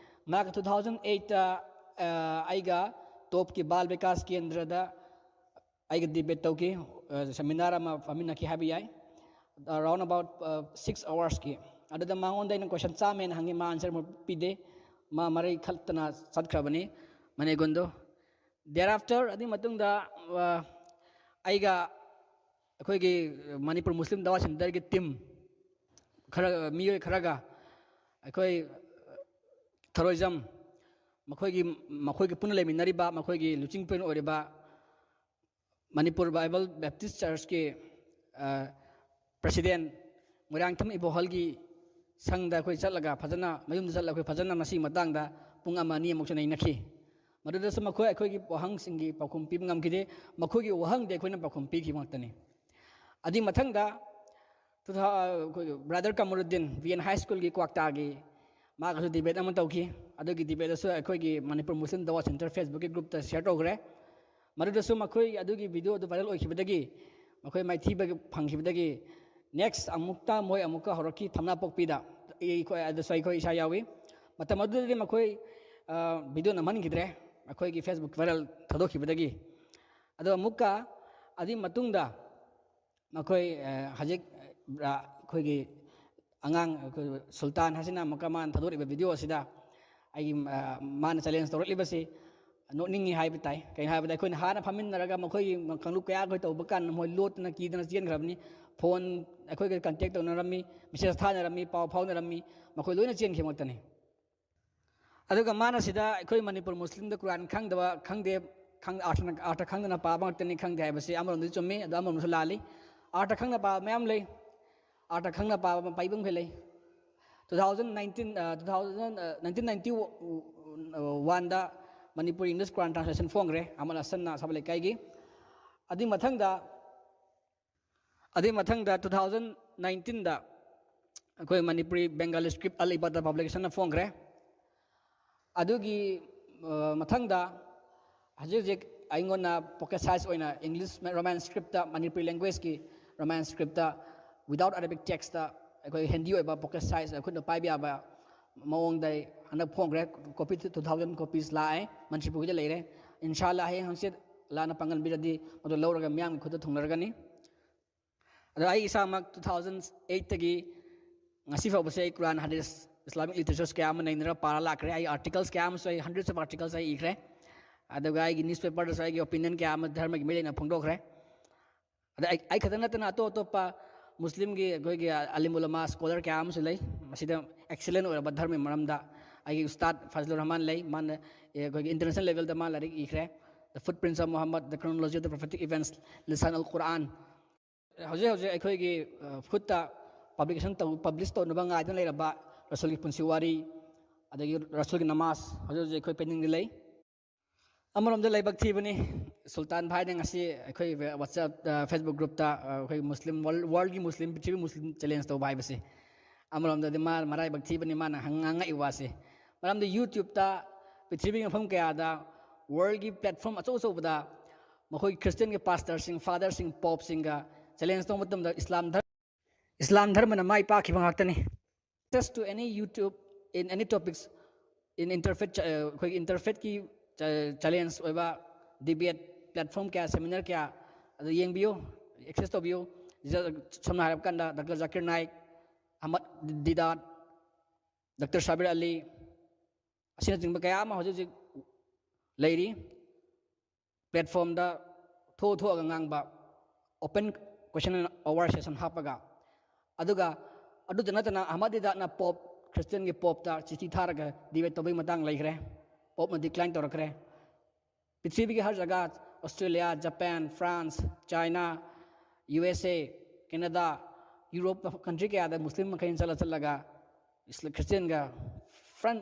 ꯃꯍꯥꯛ ꯇꯨ ꯊꯥꯎꯖꯟ ꯑꯩꯠꯇ ꯑꯩꯒ ꯇꯣꯞꯀꯤ ꯕꯥꯜ ꯕꯤꯀꯥꯁ ꯀꯦꯟꯗ꯭ꯔꯗ ꯑꯩꯒ ꯗꯤꯕꯦꯠ ꯇꯧꯈꯤ꯫ ꯁꯦꯃꯤꯅꯥꯔ ꯑꯃ ꯐꯝꯃꯤꯟꯅꯈꯤ ꯍꯥꯏꯕ ꯌꯥꯏ꯫ Around about six ꯑꯋꯥꯔꯁꯀꯤ꯫ ꯑꯗꯨꯗ ꯃꯉꯣꯟꯗ ꯑꯩꯅ ꯀꯣꯏꯁꯟ ꯆꯥꯝꯃ ꯍꯦꯟꯅ ꯍꯪꯉꯤ, ꯃꯥ ꯑꯟꯁꯔ ꯑꯃ ꯄꯤꯗꯦ꯫ ꯃꯥ ꯃꯔꯩ ꯈꯠꯇꯅ ꯆꯠꯈ꯭ꯔꯕꯅꯤ ꯃꯅꯦꯒꯨꯟꯗꯣ꯫ Thereafter ꯑꯗꯨꯒꯤ ꯃꯇꯨꯡꯗ ꯑꯩꯒ ꯑꯩꯈꯣꯏꯒꯤ ꯃꯅꯤꯄꯨꯔ ꯃꯨꯁꯂꯤꯝ ꯗꯋꯥ ꯁꯦꯟꯇꯔꯒꯤ ꯇꯤꯝ ꯈꯔ, ꯃꯤꯑꯣꯏ ꯈꯔꯒ ꯑꯩꯈꯣꯏ ꯊꯔꯣꯏꯖꯝ, ꯃꯈꯣꯏꯒꯤ ꯃꯈꯣꯏꯒꯤ ꯄꯨꯟꯅ ꯂꯩꯃꯤꯟꯅꯔꯤꯕ ꯃꯈꯣꯏꯒꯤ ꯂꯨꯆꯤꯡꯄꯨꯔꯦꯟ ꯑꯣꯏꯔꯤꯕ ꯃꯅꯤꯄꯨꯔ ꯕꯥꯏꯕꯜ ꯕꯦꯞꯇꯤꯁ ꯆꯔꯆꯀꯤ ꯄ꯭ꯔꯁꯤꯗꯦꯟ ꯃꯣꯏꯔꯥꯡꯊꯦꯝ ꯏꯕꯣꯍꯜꯒꯤ ꯁꯪꯗ ꯑꯩꯈꯣꯏ ꯆꯠꯂꯒ ꯐꯖꯅ, ꯃꯌꯨꯝꯗ ꯆꯠꯂꯒ ꯑꯩꯈꯣꯏ ꯐꯖꯅ ꯃꯁꯤꯒꯤ ꯃꯇꯥꯡꯗ ꯄꯨꯡ ꯑꯃ ꯑꯅꯤ ꯑꯃꯨꯛꯁꯨ ꯅꯩꯅꯈꯤ꯫ ꯃꯗꯨꯗꯁꯨ ꯃꯈꯣꯏ ꯑꯩꯈꯣꯏꯒꯤ ꯋꯥꯍꯪꯁꯤꯡꯒꯤ ꯄꯥꯎꯈꯨꯝ ꯄꯤꯕ ꯉꯝꯈꯤꯗꯦ꯫ ꯃꯈꯣꯏꯒꯤ ꯋꯥꯍꯪꯗꯤ ꯑꯩꯈꯣꯏꯅ ꯄꯥꯎꯈꯨꯝ ꯄꯤꯈꯤꯕ ꯉꯥꯛꯇꯅꯤ꯫ ꯑꯗꯨꯒꯤ ꯃꯊꯪꯗ ꯇꯨ ꯊꯥ-, ꯑꯩꯈꯣꯏꯒꯤ ꯕ꯭ꯔꯗꯔ ꯀꯃꯔꯨꯗꯤꯟ ꯕꯤ ꯑꯦꯟ ꯍꯥꯏ ꯁ꯭ꯀꯨꯜꯒꯤ ꯀ꯭ꯋꯥꯛꯇꯥꯒꯤ ꯃꯥꯒꯁꯨ ꯗꯤꯕꯦꯠ ꯑꯃ ꯇꯧꯈꯤ꯫ ꯑꯗꯨꯒꯤ ꯗꯤꯕꯦꯠꯇꯁꯨ ꯑꯩꯈꯣꯏꯒꯤ ꯃꯅꯤꯄꯨꯔ ꯃꯨꯁꯂꯤꯝ ꯗꯋꯥ ꯁꯦꯟꯇꯔ ꯐꯦꯁꯕꯨꯛꯀꯤ ꯒ꯭ꯔꯨꯞꯇ ꯁꯤꯌꯔ ꯇꯧꯈ꯭ꯔꯦ꯫ ꯃꯗꯨꯗꯁꯨ ꯃꯈꯣꯏ ꯑꯗꯨꯒꯤ ꯚꯤꯗꯤꯑꯣ ꯑꯗꯨ ꯚꯥꯏꯔꯦꯜ ꯑꯣꯏꯈꯤꯕꯗꯒꯤ, ꯃꯈꯣꯏ ꯃꯥꯏꯊꯤꯕ ꯐꯪꯈꯤꯕꯗꯒꯤ, ꯅꯦꯛꯁ ꯑꯃꯨꯛꯇ ꯃꯣꯏ ꯑꯃꯨꯛꯀ ꯍꯧꯔꯛꯈꯤ ꯊꯝꯅꯥꯄꯣꯛꯄꯤꯗ꯫ ꯑꯩꯈꯣꯏ, ꯑꯗꯨꯁꯨ ꯑꯩꯈꯣꯏ ꯏꯁꯥ ꯌꯥꯎꯏ꯫ ꯃꯇꯝ ꯑꯗꯨꯗꯗꯤ ꯃꯈꯣꯏ ꯚꯤꯗꯤꯑꯣ ꯅꯝꯍꯟꯈꯤꯗ꯭ꯔꯦ, ꯑꯩꯈꯣꯏꯒꯤ ꯐꯦꯁꯕꯨꯛ ꯚꯥꯏꯔꯦꯜ ꯊꯥꯗꯣꯛꯈꯤꯕꯗꯒꯤ꯫ ꯑꯗꯣ ꯑꯃꯨꯛꯀ ꯑꯗꯨꯒꯤ ꯃꯇꯨꯡꯗ ꯃꯈꯣꯏ ꯍꯧꯖꯤꯛ ꯑꯩꯈꯣꯏꯒꯤ ꯑꯉꯥꯡ ꯑꯩꯈꯣꯏ ꯁꯨꯜꯇꯥꯟ ꯍꯥꯏꯁꯤꯅ ꯑꯃꯨꯛꯀ ꯃꯥꯅ ꯊꯥꯗꯣꯔꯛꯏꯕ ꯚꯤꯗꯤꯑꯣ ꯑꯁꯤꯗ ꯑꯩꯒꯤ, ꯃꯥꯅ ꯆꯦꯂꯦꯟꯖ ꯇꯧꯔꯛꯂꯤꯕꯁꯤ ꯅꯣꯛꯅꯤꯡꯉꯤ ꯍꯥꯏꯕ ꯇꯥꯏ꯫ ꯀꯩꯅꯣ ꯍꯥꯏꯕꯗ ꯑꯩꯈꯣꯏꯅ ꯍꯥꯟꯅ ꯐꯝꯃꯤꯟꯅꯔꯒ ꯃꯈꯣꯏꯒꯤ ꯀꯥꯡꯂꯨꯞ ꯀꯌꯥ ꯑꯩꯈꯣꯏ ꯇꯧꯕ ꯀꯥꯟꯗ ꯃꯈꯣꯏ ꯂꯣꯠꯇꯅ ꯀꯤꯗꯅ ꯆꯦꯟꯈ꯭ꯔꯕꯅꯤ꯫ ꯐꯣꯟ ꯑꯩꯈꯣꯏꯒ ꯀꯟꯇꯦꯛ ꯇꯧꯅꯔꯝꯃꯤ, ꯃꯦꯁꯦꯖ ꯊꯥꯅꯔꯝꯃꯤ, ꯄꯥꯎ ꯐꯥꯎꯅꯔꯝꯃꯤ, ꯃꯈꯣꯏ ꯂꯣꯏꯅ ꯆꯦꯟꯈꯤꯕ ꯉꯥꯛꯇꯅꯤ꯫ ꯑꯗꯨꯒ ꯃꯥꯅ ꯁꯤꯗ ꯑꯩꯈꯣꯏ ꯃꯅꯤꯄꯨꯔ ꯃꯨꯁꯂꯤꯝꯗ ꯀꯨꯔꯥꯟ ꯈꯪꯗꯕ, ꯈꯪꯗꯦ, ꯑꯥꯔꯊ ꯈꯪꯗꯅ ꯄꯥꯕ ꯉꯥꯛꯇꯅꯤ ꯈꯪꯗꯦ ꯍꯥꯏꯕꯁꯤ ꯑꯃꯔꯣꯝꯗꯗꯤ ꯆꯨꯝꯃꯤ, ꯑꯗꯣ ꯑꯃꯔꯣꯝꯗꯁꯨ ꯂꯥꯜꯂꯤ꯫ ꯑꯥꯔꯊ ꯈꯪꯅ ꯄꯥꯕ ꯃꯌꯥꯝ ꯂꯩ, ꯑꯥꯔꯊ ꯈꯪꯅ ꯄꯥꯕ ꯄꯥꯏꯕ ꯃꯈꯩ ꯂꯩ꯫ Two thousand nineteen, two thousand, nineteen ninety ꯋꯥꯟꯗ ꯃꯅꯤꯄꯨꯔꯤ ꯏꯪꯂꯤꯁ ꯀꯨꯔꯥꯟ ꯇ꯭ꯔꯥꯟꯁꯂꯦꯁꯟ ꯐꯣꯡꯈ꯭ꯔꯦ ꯑꯃꯜ ꯑꯁꯟꯅ ꯁꯥꯕ ꯂꯩꯀꯥꯏꯒꯤ꯫ ꯑꯗꯨꯒꯤ ꯃꯊꯪꯗ ꯑꯗꯨꯒꯤ ꯃꯊꯪꯗ ꯇꯨ ꯊꯥꯎꯖꯟ ꯅꯥꯏꯟꯇꯤꯟꯗ ꯑꯩꯈꯣꯏ ꯃꯅꯤꯄꯨꯔꯤ ꯕꯦꯡꯒꯥꯂꯤ ꯁ꯭ꯀ꯭ꯔꯤꯞ ꯑꯜ ꯏꯕꯥꯗ ꯄꯕ꯭ꯂꯤꯀꯦꯁꯟꯅ ꯐꯣꯡꯈ꯭ꯔꯦ꯫ ꯑꯗꯨꯒꯤ ꯃꯊꯪꯗ ꯍꯧꯖꯤꯛ ꯍꯧꯖꯤꯛ ꯑꯩꯉꯣꯟꯗ ꯄꯣꯀꯦꯠ ꯁꯥꯏꯖ ꯑꯣꯏꯅ ꯏꯪꯂꯤꯁ ꯔꯣꯃꯥꯟ ꯁ꯭ꯀ꯭ꯔꯤꯞꯇ, ꯃꯅꯤꯄꯨꯔꯤ ꯂꯦꯡꯒ꯭ꯋꯦꯖꯀꯤ Roman script, without Arabic text, ꯑꯩꯈꯣꯏ ꯍꯤꯟꯗꯤ ꯑꯣꯏꯕ ꯄꯣꯀꯦꯠ ꯁꯥꯏꯖ ꯈꯨꯠꯅ ꯄꯥꯏꯕ ꯌꯥꯕ ꯃꯑꯣꯡꯗ ꯑꯩ ꯍꯟꯗꯛ ꯐꯣꯡꯈ꯭ꯔꯦ꯫ ꯀꯣꯄꯤ ꯇꯨ ꯊꯥꯎꯖꯟ ꯀꯣꯄꯤꯁ ꯂꯥꯛꯑꯦ, ꯃꯅꯤꯄꯨꯔꯒꯤꯗ ꯂꯩꯔꯦ꯫ ꯏꯟꯁꯥꯜꯂꯥ ꯍꯌꯦꯡ ꯍꯪꯆꯤꯠ ꯂꯥꯟꯅ ꯄꯥꯡꯒꯟꯕꯤꯔꯗꯤ ꯃꯗꯨ ꯂꯧꯔꯒ ꯃꯤꯌꯥꯝꯒꯤ ꯈꯨꯠꯇ ꯊꯨꯡꯅꯔꯒꯅꯤ꯫ ꯑꯗꯣ ꯑꯩ ꯏꯁꯥꯃꯛ ꯇꯨ ꯊꯥꯎꯖꯟ ꯑꯩꯠꯇꯒꯤ ꯉꯁꯤ ꯐꯥꯎꯕꯁꯦ ꯑꯩ ꯀꯨꯔꯥꯟ, ꯍꯗꯤꯁ, ꯏꯁꯂꯥꯃꯤꯛ ꯂꯤꯇꯔꯦꯆꯔꯁ ꯀꯌꯥ ꯑꯃ ꯅꯩꯅꯔ ꯄꯥꯔ ꯂꯥꯛꯈ꯭ꯔꯦ꯫ ꯑꯩ ꯑꯥꯔꯇꯤꯀꯜꯁ ꯀꯌꯥ ꯑꯃꯁꯨ, ꯑꯩ ꯍꯟꯗ꯭ꯔꯦꯠꯁ ꯑꯣꯐ ꯑꯥꯔꯇꯤꯀꯜꯁ ꯑꯩ ꯏꯈ꯭ꯔꯦ꯫ ꯑꯗꯨꯒ ꯑꯩꯒꯤ ꯅ꯭ꯌꯨꯁ ꯄꯦꯄꯔꯗꯁꯨ ꯑꯩꯒꯤ ꯑꯣꯄꯤꯅꯤꯌꯟ ꯀꯌꯥ ꯑꯃ ꯙꯔꯃꯒꯤ ꯃꯔꯤ ꯂꯩꯅ ꯐꯣꯡꯗꯣꯛꯈ꯭ꯔꯦ꯫ ꯑꯗ ꯑꯩ ꯑꯩ ꯈꯛꯇ ꯅꯠꯇꯅ ꯑꯇꯣꯞ ꯑꯇꯣꯞꯄ ꯃꯨꯁꯂꯤꯝꯒꯤ ꯑꯩꯈꯣꯏꯒꯤ ꯑꯂꯤꯝ ꯎꯂꯃꯥ, ꯁ꯭ꯀꯣꯂꯔ ꯀꯌꯥ ꯑꯃꯁꯨ ꯂꯩ꯫ ꯃꯁꯤꯗ ꯑꯦꯛꯁꯤꯂꯦꯟ ꯑꯣꯏꯔꯕ ꯙꯔꯃꯒꯤ ꯃꯔꯝꯗ ꯑꯩꯒꯤ ꯎꯁꯇꯥꯗ ꯐꯖꯂꯨꯔ ꯔꯍꯃꯥꯟ ꯂꯩ꯫ ꯃꯥꯅ, ꯑꯦ, ꯑꯩꯈꯣꯏꯒꯤ ꯏꯟꯇꯔꯅꯦꯁꯅꯦꯜ ꯂꯦꯚꯦꯜꯗ ꯃꯥ ꯂꯥꯏꯔꯤꯛ ꯏꯈ꯭ꯔꯦ, The Footprints of Muhammad, The Chronology of the Prophetic Events, Lisan al-Quran. ꯍꯧꯖꯤꯛ ꯍꯧꯖꯤꯛ ꯑꯩꯈꯣꯏꯒꯤ, ꯑ, ꯈꯨꯠꯇ ꯄꯕ꯭ꯂꯤꯀꯦꯁꯟ ꯇꯧ ꯄꯕ꯭ꯂꯤꯁ ꯇꯧꯅꯕ ꯉꯥꯏꯗꯨꯅ ꯂꯩꯔꯕ ꯔꯁꯨꯜꯒꯤ ꯄꯨꯟꯁꯤ ꯋꯥꯔꯤ, ꯑꯗꯒꯤ ꯔꯁꯨꯜꯒꯤ ꯅꯃꯥꯖ ꯍꯧꯖꯤꯛ ꯍꯧꯖꯤꯛ ꯑꯩꯈꯣꯏ ꯄꯦꯟꯗꯤꯡꯗ ꯂꯩ꯫ ꯑꯃꯔꯣꯝꯗ ꯂꯥꯏꯕꯛ ꯊꯤꯕꯅꯤ, ꯁꯨꯜꯇꯥꯟ ꯚꯥꯏꯅ ꯉꯁꯤ ꯑꯩꯈꯣꯏ ꯋꯥꯆꯞ, ꯑ, ꯐꯦꯁꯕꯨꯛ ꯒ꯭ꯔꯨꯞꯇ, ꯑ, ꯑꯩꯈꯣꯏ ꯃꯨꯁꯂꯤꯝ ꯋꯥꯔꯜ, ꯋꯥꯔꯜꯒꯤ ꯃꯨꯁꯂꯤꯝ, ꯄ꯭ꯔꯤꯊꯤꯕꯤ ꯃꯨꯁꯂꯤꯝ ꯆꯦꯂꯦꯟꯖ ꯇꯧꯕ ꯍꯥꯏꯕꯁꯤ꯫ ꯑꯃꯔꯣꯝꯗꯗꯤ ꯃꯥ ꯃꯔꯥꯏꯕꯛ ꯊꯤꯕꯅꯤ, ꯃꯥꯅ ꯍꯪ-, ꯉꯥꯡꯉꯛꯏ ꯋꯥꯁꯤ꯫ ꯃꯔꯝꯗꯤ ꯌꯨꯇ꯭ꯌꯨꯕꯇ ꯄ꯭ꯔꯤꯊꯤꯕꯤꯒꯤ ꯃꯐꯝ ꯀꯌꯥꯗ ꯋꯥꯔꯜꯒꯤ ꯄ꯭ꯂꯦꯠꯐꯣꯔꯝ ꯑꯆꯧ ꯑꯆꯧꯕꯗ ꯃꯈꯣꯏ ꯈ꯭ꯔꯤꯁꯇꯤꯌꯟꯒꯤ ꯄꯥꯁꯇꯔꯁꯤꯡ, ꯐꯥꯗꯔꯁꯤꯡ, ꯄꯣꯞꯁꯤꯡꯒ ꯆꯦꯂꯦꯟꯖ ꯇꯧꯕ ꯃꯇꯝꯗ ꯏꯁꯂꯥꯝ ꯙꯔ-, ꯏꯁꯂꯥꯝ ꯙꯔꯃꯅ ꯃꯥꯏ ꯄꯥꯛꯈꯤꯕ ꯉꯥꯛꯇꯅꯤ꯫ Access to any YouTube in any topics in interfaith, ꯑ, ꯑꯩꯈꯣꯏꯒꯤ ꯏꯟꯇꯔꯐꯦꯠꯀꯤ ꯆꯦꯂꯦꯟꯖ ꯑꯣꯏꯕ ꯗꯤꯕꯦꯠ ꯄ꯭ꯂꯦꯠꯐꯣꯔꯝ ꯀꯌꯥ, ꯁꯦꯃꯤꯅꯥꯔ ꯀꯌꯥ ꯑꯗꯨ ꯌꯦꯡꯕꯤꯌꯨ, ꯑꯦꯛꯁꯦꯁ ꯇꯧꯕꯤꯌꯨ꯫ ꯁꯝꯅ ꯍꯥꯏꯔꯕ ꯀꯥꯟꯗ doctor Zakir Nike, Ahmad ꯗꯤꯗꯥꯠ, doctor ꯁꯥꯕꯤꯔ ꯑꯂꯤ, ꯑꯁꯤꯅꯆꯤꯡꯕ ꯀꯌꯥ ꯑꯃ ꯍꯧꯖꯤꯛ ꯍꯧꯖꯤꯛ ꯂꯩꯔꯤ꯫ ꯄ꯭ꯂꯦꯠꯐꯣꯝꯗ ꯊꯣꯛ ꯊꯣꯛꯑꯒ ꯉꯥꯡꯕ, open question and hour session ꯍꯥꯞꯄꯒ, ꯑꯗꯨꯒ ꯑꯗꯨꯗ ꯅꯠꯇꯅ ꯑꯍꯃꯗ ꯗꯤꯗꯥꯠꯅ ꯄꯣꯞ, ꯈ꯭ꯔꯤꯁꯇꯤꯌꯟꯒꯤ ꯄꯣꯞꯇ ꯆꯤꯊꯤ ꯊꯥꯔꯒ ꯗꯤꯕꯦꯠ ꯇꯧꯕꯒꯤ ꯃꯇꯥꯡ ꯂꯩꯈ꯭ꯔꯦ꯫ ꯄꯣꯞꯅ ꯗꯤꯀ꯭ꯂꯥꯏꯟ ꯇꯧꯔꯛꯈ꯭ꯔꯦ꯫ ꯄ꯭ꯔꯤꯊꯤꯕꯤꯒꯤ ꯍꯔ ꯖꯒꯥ, Australia, Japan, France, China, U S A, Canada, Europe country ꯀꯌꯥꯗ ꯃꯨꯁꯂꯤꯝ ꯃꯈꯩꯅ ꯆꯠꯂ ꯆꯠꯂꯒ ꯏꯁꯂ-, ꯈ꯭ꯔꯤꯁꯇꯤꯌꯟꯒ front,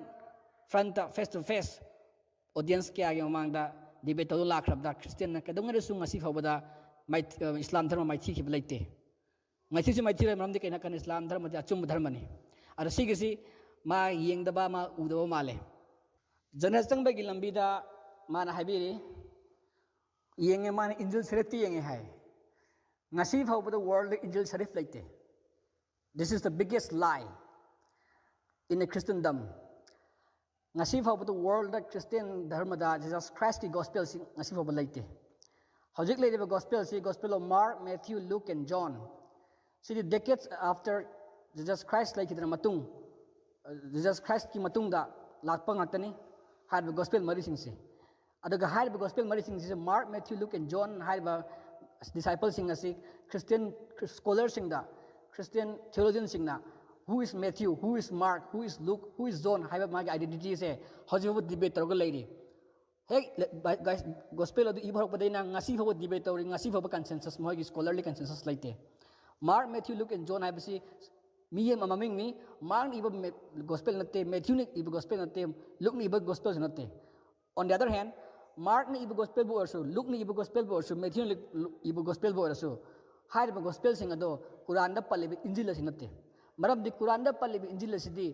front, face to face, audience ꯀꯌꯥꯒꯤ ꯃꯃꯥꯡꯗ ꯗꯤꯕꯦꯠ ꯇꯧꯗꯨꯅ ꯂꯥꯛꯈ꯭ꯔꯕꯗ, ꯈ꯭ꯔꯤꯁꯇꯤꯌꯟꯅ ꯀꯩꯗꯧꯉꯩꯗꯁꯨ ꯉꯁꯤ ꯐꯥꯎꯕꯗ ꯃꯥꯏ-, ꯏꯁꯂꯥꯝ ꯙꯔꯃ ꯃꯥꯏꯊꯤꯈꯤꯕ ꯂꯩꯇꯦ꯫ ꯃꯥꯏꯊꯤꯁꯤ ꯃꯥꯏꯊꯤꯔꯣꯏ, ꯃꯔꯝꯗꯤ ꯀꯩꯅꯣ ꯍꯥꯏꯔꯀꯥꯟꯗ ꯏꯁꯂꯥꯝ ꯙꯔꯃꯗꯤ ꯑꯆꯨꯝꯕ ꯙꯔꯃꯅꯤ꯫ ꯑꯗꯣ ꯁꯤꯒꯤꯁꯤ ꯃꯥ ꯌꯦꯡꯗꯕ, ꯃꯥ ꯎꯗꯕ ꯃꯥꯜꯂꯦ꯫ ꯖꯟꯅꯠ ꯆꯪꯕꯒꯤ ꯂꯝꯕꯤꯗ ꯃꯥꯅ ꯍꯥꯏꯕꯤꯔꯤ, ꯌꯦꯡꯉꯦ, ꯃꯥꯅ ꯏꯟꯖꯤꯜ ꯁꯔꯤꯐꯇꯤ ꯌꯦꯡꯉꯦ ꯍꯥꯏ꯫ ꯉꯁꯤ ꯐꯥꯎꯕꯗ ꯋꯥꯔꯜꯗ ꯏꯟꯖꯤꯜ ꯁꯔꯤꯐ ꯂꯩꯇꯦ꯫ This is the biggest lie in the Christendom. ꯉꯁꯤ ꯐꯥꯎꯕꯗ ꯋꯥꯔꯜꯗ ꯈ꯭ꯔꯤꯁꯇꯤꯌꯟ ꯙꯔꯃꯗ ꯖꯤꯖꯁ ꯈ꯭ꯔꯥꯏꯁꯀꯤ ꯒꯣꯁꯄꯦꯜꯁꯤ ꯉꯁꯤ ꯐꯥꯎꯕ ꯂꯩꯇꯦ꯫ ꯍꯧꯖꯤꯛ ꯂꯩꯔꯤꯕ ꯒꯣꯁꯄꯦꯜꯁꯤ, Gospel of Mark, Matthew, Luke and John, CD decades after Jesus Christ ꯂꯩꯈꯤꯗ꯭ꯔ ꯃꯇꯨꯡ, ꯖꯤꯖꯁ ꯈ꯭ꯔꯥꯏꯁꯀꯤ ꯃꯇꯨꯡꯗ ꯂꯥꯛꯄ ꯉꯥꯛꯇꯅꯤ ꯍꯥꯏꯔꯤꯕ ꯒꯣꯁꯄꯦꯜ ꯃꯔꯤꯁꯤꯡꯁꯤ꯫ ꯑꯗꯨꯒ ꯍꯥꯏꯔꯤꯕ ꯒꯣꯁꯄꯦꯜ ꯃꯔꯤꯁꯤꯡꯁꯤꯁꯨ Mark, Matthew, Luke and John ꯍꯥꯏꯔꯤꯕ ꯗꯤꯁꯥꯏꯄꯜꯁꯤꯡ ꯑꯁꯤ ꯈ꯭ꯔꯤꯁꯇꯤꯌꯟ ꯁ꯭ꯀꯣꯂꯔꯁꯤꯡꯗ, ꯈ꯭ꯔꯤꯁꯇꯤꯌꯟ ꯊꯤꯑꯣꯂꯣꯖꯤꯌꯟꯁꯤꯡꯅ who is Matthew, who is Mark, who is Luke, who is John ꯍꯥꯏꯕ ꯃꯥꯒꯤ ꯑꯥꯏꯗꯦꯟꯇꯤꯇꯤꯁꯦ ꯍꯧꯖꯤꯛ ꯐꯥꯎꯕ ꯗꯤꯕꯦꯠ ꯇꯧꯔꯒ ꯂꯩꯔꯤ꯫ ꯍꯦꯛ ꯒꯣꯁꯄꯦꯜ ꯑꯗꯨ ꯏꯕ ꯍꯧꯔꯛꯄꯗꯒꯤꯅ ꯉꯁꯤ ꯐꯥꯎꯕ ꯗꯤꯕꯦꯠ ꯇꯧꯔꯤ꯫ ꯉꯁꯤ ꯐꯥꯎꯕ ꯀꯟꯁꯦꯟꯁꯁ, ꯃꯈꯣꯏꯒꯤ ꯁ꯭ꯀꯣꯂꯔꯂꯤ ꯀꯟꯁꯦꯟꯁꯁ ꯂꯩꯇꯦ꯫ Mark, Matthew, Luke and John ꯍꯥꯏꯕꯁꯤ ꯃꯤ ꯑꯃ ꯃꯃꯤꯡꯅꯤ꯫ ꯃꯥꯔꯛꯅ ꯏꯕ ꯒꯣꯁꯄꯦꯜ ꯅꯠꯇꯦ, ꯃꯦꯊ꯭ꯌꯨꯅ ꯏꯕ ꯒꯣꯁꯄꯦꯜ ꯅꯠꯇꯦ, ꯂꯨꯛꯅ ꯏꯕ ꯒꯣꯁꯄꯦꯜꯁꯨ ꯅꯠꯇꯦ꯫ On the other hand, ꯃꯥꯔꯛꯅ ꯏꯕ ꯒꯣꯁꯄꯦꯜꯕꯨ ꯑꯣꯏꯔꯁꯨ, ꯂꯨꯛꯅ ꯏꯕ ꯒꯣꯁꯄꯦꯜꯕꯨ ꯑꯣꯏꯔꯁꯨ, ꯃꯦꯊ꯭ꯌꯨꯅ ꯏꯕ ꯒꯣꯁꯄꯦꯜꯕꯨ ꯑꯣꯏꯔꯁꯨ, ꯍꯥꯏꯔꯤꯕ ꯒꯣꯁꯄꯦꯜꯁꯤꯡ ꯑꯗꯣ ꯀꯨꯔꯥꯟꯗ ꯄꯜꯂꯤꯕ ꯏꯟꯖꯤꯜ ꯑꯁꯤ ꯅꯠꯇꯦ꯫ ꯃꯔꯝꯗꯤ ꯀꯨꯔꯥꯟꯗ ꯄꯜꯂꯤꯕ ꯏꯟꯖꯤꯜ ꯑꯁꯤꯗꯤ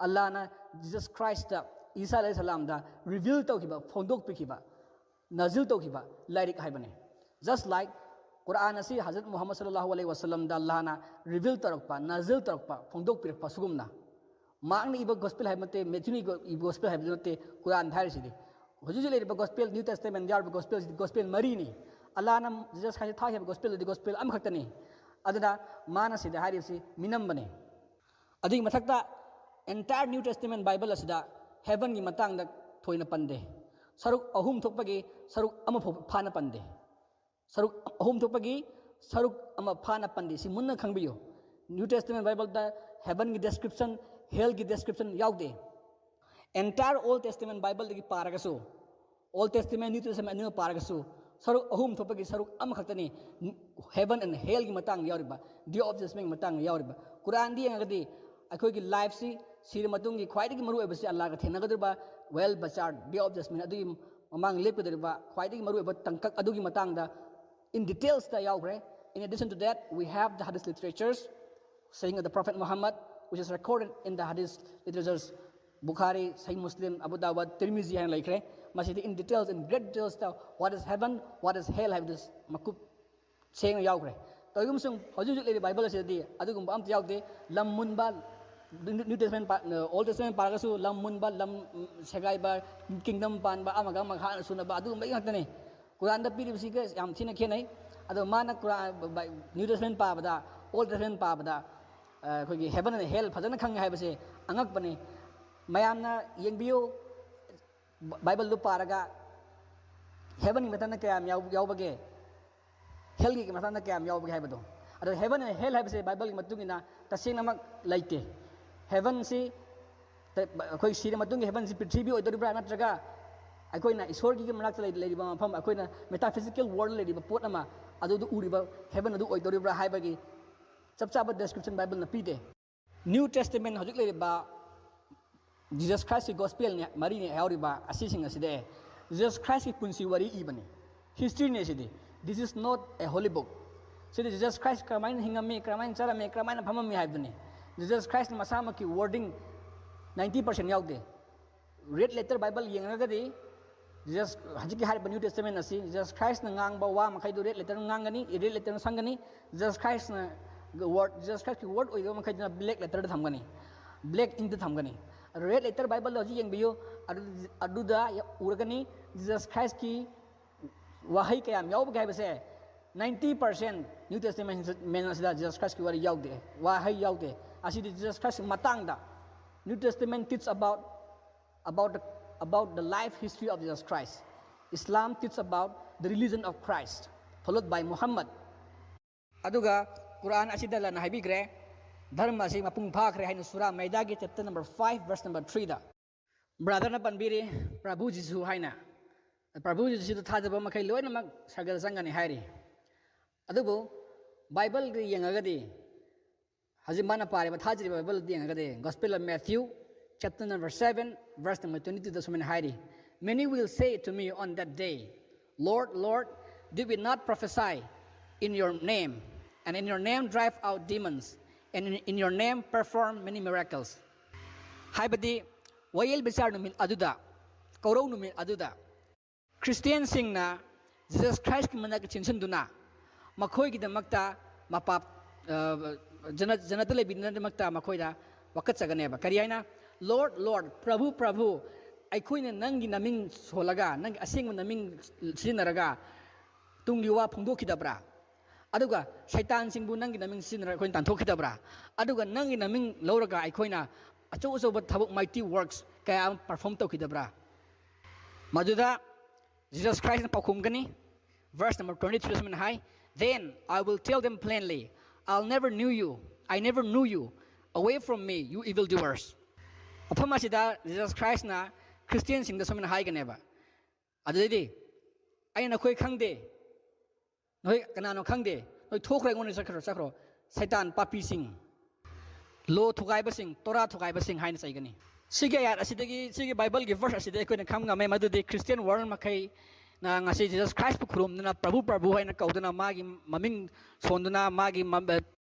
ꯑꯜꯂꯥꯅ ꯖꯤꯖꯁ ꯈ꯭ꯔꯥꯏꯁꯇ, ꯏꯁꯥ ꯑꯂꯩꯍꯤ ꯁꯂꯥꯝꯗ ꯔꯤꯚꯤꯜ ꯇꯧꯈꯤꯕ, ꯐꯣꯡꯗꯣꯛꯄꯤꯈꯤꯕ, ꯅꯥꯖꯤꯜ ꯇꯧꯈꯤꯕ ꯂꯥꯏꯔꯤꯛ ꯍꯥꯏꯕꯅꯤ꯫ Just like ꯀꯨꯔꯥꯟ ꯑꯁꯤ ꯍꯖꯔꯠ ꯃꯨꯍꯝꯃꯗ ꯁꯜꯂꯜꯂꯥꯍꯨ ꯑꯂꯩꯍꯤ ꯋꯥꯁꯜꯂꯝꯗ ꯑꯜꯂꯥꯍꯅ ꯔꯤꯚꯤꯜ ꯇꯧꯔꯛꯄ, ꯅꯥꯖꯤꯜ ꯇꯧꯔꯛꯄ, ꯐꯣꯡꯗꯣꯛꯄꯤꯔꯛꯄ ꯁꯤꯒꯨꯝꯅ꯫ ꯃꯥꯔꯛꯅ ꯏꯕ ꯒꯣꯁꯄꯦꯜ ꯍꯥꯏꯕ ꯅꯠꯇꯦ, ꯃꯦꯊ꯭ꯌꯨꯅ ꯏꯕ ꯒꯣꯁꯄꯦꯜ ꯍꯥꯏꯕꯗꯨ ꯅꯠꯇꯦ ꯀꯨꯔꯥꯟ ꯍꯥꯏꯔꯤꯁꯤꯗꯤ꯫ ꯍꯧꯖꯤꯛ ꯍꯧꯖꯤꯛ ꯂꯩꯔꯤꯕ ꯒꯣꯁꯄꯦꯜ, ꯅ꯭ꯌꯨ ꯇꯦꯁꯇꯃꯦꯟ ꯌꯥꯎꯔꯤꯕ ꯒꯣꯁꯄꯦꯜꯁꯤꯗꯤ ꯒꯣꯁꯄꯦꯜ ꯃꯔꯤꯅꯤ꯫ ꯑꯜꯂꯥꯅ ꯖꯤꯖꯁ ꯈ꯭ꯔꯥꯏꯁꯇ ꯊꯥꯈꯤꯕ ꯒꯣꯁꯄꯦꯜ ꯑꯗꯨꯗꯤ ꯒꯣꯁꯄꯦꯜ ꯑꯃꯈꯛꯇꯅꯤ꯫ ꯑꯗꯨꯅ ꯃꯥꯅ ꯁꯤꯗ ꯍꯥꯏꯔꯤꯕꯁꯤ ꯃꯤꯅꯝꯕꯅꯤ꯫ ꯑꯗꯨꯒꯤ ꯃꯊꯛꯇ entire New Testament Bible ꯑꯁꯤꯗ ꯍꯦꯚꯟꯒꯤ ꯃꯇꯥꯡꯗ ꯊꯣꯏꯅ ꯄꯟꯗꯦ꯫ ꯁꯔꯨꯛ ꯑꯍꯨꯝ ꯊꯣꯛꯄꯒꯤ ꯁꯔꯨꯛ ꯑꯃ ꯐꯥꯎ ꯐꯥꯅ ꯄꯟꯗꯦ꯫ ꯁꯔꯨꯛ ꯑꯍꯨꯝ ꯊꯣꯛꯄꯒꯤ ꯁꯔꯨꯛ ꯑꯃ ꯐꯥꯅ ꯄꯟꯗꯦ꯫ ꯁꯤ ꯃꯨꯟꯅ ꯈꯪꯕꯤꯌꯨ꯫ ꯅ꯭ꯌꯨ ꯇꯦꯁꯇꯃꯦꯟ ꯕꯥꯏꯕꯜꯗ ꯍꯦꯚꯟꯒꯤ ꯗꯦꯁꯀ꯭ꯔꯤꯞꯁꯟ, ꯍꯦꯜꯒꯤ ꯗꯦꯁꯀ꯭ꯔꯤꯞꯁꯟ ꯌꯥꯎꯗꯦ꯫ Entire Old Testament ꯕꯥꯏꯕꯜꯗꯒꯤ ꯄꯥꯔꯒꯁꯨ, Old Testament, New Testament ꯑꯅꯤꯃꯛ ꯄꯥꯔꯒꯁꯨ, ꯁꯔꯨꯛ ꯑꯍꯨꯝ ꯊꯣꯛꯄꯒꯤ ꯁꯔꯨꯛ ꯑꯃꯈꯛꯇꯅꯤ heaven and hellꯒꯤ ꯃꯇꯥꯡꯗ ꯌꯥꯎꯔꯤꯕ, Day of Judgmentꯒꯤ ꯃꯇꯥꯡꯗ ꯌꯥꯎꯔꯤꯕ꯫ ꯀꯨꯔꯥꯟꯗꯤ ꯌꯦꯡꯉꯒꯗꯤ ꯑꯩꯈꯣꯏꯒꯤ ꯂꯥꯏꯐꯁꯤ ꯁꯤꯔ ꯃꯇꯨꯡꯒꯤ ꯈ꯭ꯋꯥꯏꯗꯒꯤ ꯃꯔꯨꯑꯣꯏꯕꯁꯤ ꯑꯜꯂꯥꯒ ꯊꯦꯡꯅꯒꯗꯧꯔꯤꯕ, ꯋꯦꯜ ꯕꯆꯥꯔ, Day of Judgment ꯑꯗꯨꯒꯤ ꯃꯃꯥꯡ ꯂꯦꯞꯀꯗꯧꯔꯤꯕ ꯈ꯭ꯋꯥꯏꯗꯒꯤ ꯃꯔꯨꯑꯣꯏꯕ ꯇꯥꯡꯀꯛ ꯑꯗꯨꯒꯤ ꯃꯇꯥꯡꯗ in detailsꯇ ꯌꯥꯎꯈ꯭ꯔꯦ꯫ In addition to that, we have the Hadith literatures, saying of the Prophet Muhammad, which is recorded in the Hadith literatures, Bukhari, Sahih Muslim, Abu Dawud, Tirmizi ꯍꯥꯏꯅ ꯂꯩꯈ꯭ꯔꯦ꯫ ꯃꯁꯤꯗꯤ in details, in great details ꯇ what is heaven, what is hell ꯍꯥꯏꯕꯗꯨ ꯃꯀꯨꯞ ꯁꯦꯡꯅ ꯌꯥꯎꯈ꯭ꯔꯦ꯫ ꯀꯔꯤꯒꯨꯝꯕꯁꯨ ꯍꯧꯖꯤꯛ ꯍꯧꯖꯤꯛ ꯂꯩꯔꯤꯕ ꯕꯥꯏꯕꯜ ꯑꯁꯤꯗꯗꯤ ꯑꯗꯨꯒꯨꯝꯕ ꯑꯝꯇ ꯌꯥꯎꯗꯦ꯫ ꯂꯝ ꯃꯨꯟꯕ, New Testament, Old Testament ꯄꯥꯔꯒꯁꯨ ꯂꯝ ꯃꯨꯟꯕ, ꯂꯝ ꯁꯦꯒꯥꯏꯕ, kingdom ꯄꯥꯟꯕ, ꯑꯃꯒ ꯑꯃꯒ ꯍꯥꯠꯅ ꯁꯨꯅꯕ, ꯑꯗꯨꯒꯨꯝꯕ ꯉꯥꯛꯇꯅꯤ꯫ ꯀꯨꯔꯥꯟꯗ ꯄꯤꯔꯤꯕꯁꯤꯒ ꯌꯥꯝ ꯊꯤꯅ ꯈꯦꯠꯅꯩ꯫ ꯑꯗꯣ ꯃꯥꯅ ꯀꯨꯔꯥꯟ, New Testament ꯄꯥꯕꯗ, Old Testament ꯄꯥꯕꯗ ꯑꯩꯈꯣꯏꯒꯤ heaven and hell ꯐꯖꯅ ꯈꯪꯉꯦ ꯍꯥꯏꯕꯁꯦ ꯑꯉꯛꯄꯅꯤ꯫ ꯃꯌꯥꯝꯅ ꯌꯦꯡꯕꯤꯌꯨ, ꯕꯥꯏꯕꯜꯗꯨ ꯄꯥꯔꯒ heaven ꯒꯤ ꯃꯇꯥꯡꯗ ꯀꯌꯥꯝ ꯌꯥꯎ-, ꯌꯥꯎꯕꯒꯦ, hell ꯒꯤ ꯃꯇꯥꯡꯗ ꯀꯌꯥꯝ ꯌꯥꯎꯕꯒꯦ ꯍꯥꯏꯕꯗꯣ꯫ ꯑꯗꯣ heaven and hell ꯍꯥꯏꯕꯁꯦ ꯕꯥꯏꯕꯜꯒꯤ ꯃꯇꯨꯡ ꯏꯟꯅ ꯇꯁꯦꯡꯅꯃꯛ ꯂꯩꯇꯦ꯫ Heaven ꯁꯤ ꯇ-, ꯑꯩꯈꯣꯏ ꯁꯤꯔ ꯃꯇꯨꯡꯒꯤ heaven ꯁꯤ ꯄ꯭ꯔꯤꯊꯤꯕꯤ ꯑꯣꯏꯗꯣꯔꯤꯕ꯭ꯔꯥ, ꯅꯠꯇ꯭ꯔꯒ ꯑꯩꯈꯣꯏꯅ ꯏꯁꯣꯔꯒꯤ ꯃꯅꯥꯛꯇ ꯂꯩ-, ꯂꯩꯔꯤꯕ ꯃꯐꯝ, ꯑꯩꯈꯣꯏꯅ metaphysical world ꯂꯩꯔꯤꯕ ꯄꯣꯠ ꯑꯃ, ꯑꯗꯨꯗ ꯎꯔꯤꯕ heaven ꯑꯗꯨ ꯑꯣꯏꯗꯣꯔꯤꯕ꯭ꯔꯥ ꯍꯥꯏꯕꯒꯤ ꯆꯞ ꯆꯥꯕ description ꯕꯥꯏꯕꯜꯅ ꯄꯤꯗꯦ꯫ New Testament ꯍꯧꯖꯤꯛ ꯂꯩꯔꯤꯕ Jesus Christ ꯀꯤ gospel ꯅꯤ, ꯃꯔꯤꯅꯤ ꯌꯥꯎꯔꯤꯕ ꯑꯁꯤꯁꯤꯡ ꯑꯁꯤꯗꯤ Jesus Christ ꯀꯤ ꯄꯨꯟꯁꯤ ꯋꯥꯔꯤ ꯏꯕꯅꯤ, history ꯅꯤ ꯁꯤꯗꯤ꯫ This is not a holy book. CD Jesus Christ ꯀꯔꯝꯍꯥꯏꯅ ꯍꯤꯡꯉꯝꯃꯤ, ꯀꯔꯝꯍꯥꯏꯅ ꯆꯥꯔꯝꯃꯤ, ꯀꯔꯝꯍꯥꯏꯅ ꯐꯝꯃꯝꯃꯤ ꯍꯥꯏꯕꯗꯨꯅꯤ꯫ Jesus Christ ꯅ ꯃꯁꯥꯃꯛꯀꯤ wording ninety percent ꯌꯥꯎꯗꯦ꯫ Red letter Bible ꯌꯦꯡꯉꯒꯗꯤ Jesus, ꯍꯧꯖꯤꯛꯀꯤ ꯍꯥꯏꯔꯤꯕ New Testament ꯑꯁꯤ Jesus Christ ꯅ ꯉꯥꯡꯕ ꯋꯥ ꯃꯈꯩꯗꯨ red letter ꯅ ꯉꯥꯡꯒꯅꯤ, red letter ꯅ ꯁꯪꯒꯅꯤ꯫ Jesus Christ ꯅ word, Jesus Christ ꯀꯤ word ꯑꯣꯏꯕ ꯃꯈꯩꯗꯨꯅ black letter ꯗ ꯊꯝꯒꯅꯤ, black ink ꯇ ꯊꯝꯒꯅꯤ꯫ Red letter Bible ꯗ ꯍꯧꯖꯤꯛ ꯌꯦꯡꯕꯤꯌꯨ, ꯑꯗꯨ-, ꯑꯗꯨꯗ ꯎꯔꯒꯅꯤ Jesus Christ ꯀꯤ ꯋꯥꯍꯩ ꯀꯌꯥꯝ ꯌꯥꯎꯕꯒꯦ ꯍꯥꯏꯕꯁꯦ꯫ Ninety percent New Testament ꯑꯁꯤꯗ Jesus Christ ꯀꯤ ꯋꯥꯔꯤ ꯌꯥꯎꯗꯦ, ꯋꯥꯍꯩ ꯌꯥꯎꯗꯦ꯫ ꯑꯁꯤꯗꯤ Jesus Christ ꯀꯤ ꯃꯇꯥꯡꯗ꯫ New Testament teach about, about the, about the life history of Jesus Christ. Islam teach about the religion of Christ, followed by Muhammad. ꯑꯗꯨꯒ ꯀꯨꯔꯥꯟ ꯑꯁꯤꯗ ꯂꯟꯅ ꯍꯥꯏꯕꯤꯈ꯭ꯔꯦ, ꯙꯔꯃ ꯑꯁꯤ ꯃꯄꯨꯡ ꯐꯥꯈ꯭ꯔꯦ ꯍꯥꯏꯅ ꯁꯨꯔꯥ ꯃꯥꯏꯗꯥꯒꯤ chapter number five, verse number three ꯗ꯫ Brother ꯅ ꯄꯟꯕꯤꯔꯤ ꯄ꯭ꯔꯚꯨ ꯖꯤꯁꯨ ꯍꯥꯏꯅ꯫ ꯄ꯭ꯔꯚꯨ ꯖꯤꯁꯨꯗ ꯊꯥꯖꯕ ꯃꯈꯩ ꯂꯣꯏꯅꯃꯛ ꯁꯔꯒꯗ ꯆꯪꯒꯅꯤ ꯍꯥꯏꯔꯤ꯫ ꯑꯗꯨꯕꯨ ꯕꯥꯏꯕꯜꯗ ꯌꯦꯡꯉꯒꯗꯤ, ꯍꯧꯖꯤꯛ ꯃꯥꯅ ꯄꯥꯔꯤꯕ, ꯊꯥꯖꯔꯤꯕ ꯕꯥꯏꯕꯜꯗ ꯌꯦꯡꯉꯒꯗꯤ, Gospel of Matthew, chapter number seven, verse number twenty-two ꯗ ꯁꯨꯃꯥꯏꯅ ꯍꯥꯏꯔꯤ, "Many will say to me on that day, 'Lord, Lord, did we not prophesy in your name, and in your name drive out demons, and in, in your name perform many miracles?" ꯍꯥꯏꯕꯗꯤ, ꯋꯥꯌꯦꯜ ꯕꯤꯆꯥꯔ ꯅꯨꯃꯤꯠ ꯑꯗꯨꯗ ꯀꯧꯔꯧ ꯅꯨꯃꯤꯠ ꯑꯗꯨꯗ ꯈ꯭ꯔꯤꯁꯇꯤꯌꯥꯟꯁꯤꯡꯅ Jesus ꯈ꯭ꯔꯥꯏꯁꯀꯤ ꯃꯅꯥꯛꯇ ꯆꯦꯟꯁꯤꯟꯗꯨꯅ ꯃꯈꯣꯏꯒꯤꯗꯃꯛꯇ ꯃꯄꯥꯞ ꯑ, ꯖꯅ- ꯖꯅꯠꯇ ꯂꯩꯕꯤꯅꯕꯒꯤꯗꯃꯛꯇ ꯃꯈꯣꯏꯗ ꯋꯥꯀꯠꯆꯒꯅꯦꯕ꯫ ꯀꯔꯤ ꯍꯥꯏꯅ? "ꯂꯣꯔꯗ, ꯂꯣꯔꯗ, ꯄ꯭ꯔꯚꯨ, ꯄ꯭ꯔꯚꯨ, ꯑꯩꯈꯣꯏꯅ ꯅꯪꯒꯤ ꯅꯃꯤꯡ ꯁꯣꯜꯂꯒ, ꯅꯪꯒꯤ ꯑꯁꯦꯡꯕ ꯅꯃꯤꯡ ꯁꯤꯖꯤꯟꯅꯔꯒ ꯇꯨꯡꯒꯤ ꯋꯥ ꯐꯣꯡꯗꯣꯛꯈꯤꯗꯕ꯭ꯔꯥ? ꯑꯗꯨꯒ ꯁꯩꯇꯥꯟꯁꯤꯡꯕꯨ ꯅꯪꯒꯤ ꯅꯃꯤꯡ ꯁꯤꯖꯤꯟꯅꯔꯒ ꯑꯩꯈꯣꯏꯅ ꯇꯥꯟꯊꯣꯛꯈꯤꯗꯕ꯭ꯔꯥ? ꯑꯗꯨꯒ ꯅꯪꯒꯤ ꯅꯃꯤꯡ ꯂꯧꯔꯒ ꯑꯩꯈꯣꯏꯅ ꯑꯆꯧ ꯑꯆꯧꯕ ꯊꯕꯛ, mighty works, ꯀꯌꯥ ꯑꯃ perform ꯇꯧꯈꯤꯗꯕ꯭ꯔꯥ?" ꯃꯗꯨꯗ Jesus ꯈ꯭ꯔꯥꯏꯁꯅ ꯄꯥꯎꯈꯨꯝꯒꯅꯤ꯫ Verse number twenty three ꯁꯨꯃꯥꯏꯅ ꯍꯥꯏ, "Then I will tell them plainly, I'll never knew you, I never knew you, away from me, you evil doers." ꯃꯐꯝ ꯑꯁꯤꯗ ꯖꯤꯖꯁ ꯈ꯭ꯔꯥꯏꯁꯅ ꯈ꯭ꯔꯤꯁꯇꯤꯌꯥꯟꯁꯤꯡꯗ ꯁꯨꯃꯥꯏꯅ ꯍꯥꯏꯒꯅꯦꯕ, "ꯑꯗꯨꯗꯩꯗꯤ ꯑꯩꯅ ꯅꯈꯣꯏ ꯈꯪꯗꯦ, ꯅꯈꯣꯏ ꯀꯅꯥꯅꯣ ꯈꯪꯗꯦ, ꯅꯈꯣꯏ ꯊꯣꯛꯈ꯭ꯔꯣ, ꯑꯩꯉꯣꯟꯗ ꯆꯠꯈ꯭ꯔꯣ, ꯆꯠꯈ꯭ꯔꯣ, ꯁꯩꯇꯥꯟ, ꯄꯥꯄꯤꯁꯤꯡ, ꯂꯣ ꯊꯨꯒꯥꯏꯕꯁꯤꯡ, ꯇꯣꯔꯥ ꯊꯨꯒꯥꯏꯕꯁꯤꯡ" ꯍꯥꯏꯅ ꯆꯩꯒꯅꯤ꯫ ꯁꯤꯒꯤ ꯑꯌꯥꯠ ꯑꯁꯤꯗꯒꯤ, ꯁꯤꯒꯤ ꯕꯥꯏꯕꯜꯒꯤ verse ꯑꯁꯤꯗ ꯑꯩꯈꯣꯏꯅ ꯈꯪꯕ ꯉꯝꯃꯦ, ꯃꯗꯨꯗꯤ ꯈ꯭ꯔꯤꯁꯇꯤꯌꯥꯟ ꯋꯥꯔꯜ ꯃꯈꯩꯅ ꯉꯁꯤ ꯖꯤꯖꯁ ꯈ꯭ꯔꯥꯏꯁꯄꯨ ꯈꯨꯔꯨꯝꯗꯨꯅ, "ꯄ꯭ꯔꯚꯨ, ꯄ꯭ꯔꯚꯨ" ꯍꯥꯏꯅ ꯀꯧꯗꯨꯅ, ꯃꯥꯒꯤ ꯃꯃꯤꯡ ꯁꯣꯟꯗꯨꯅ, ꯃꯥꯒꯤ ꯃ-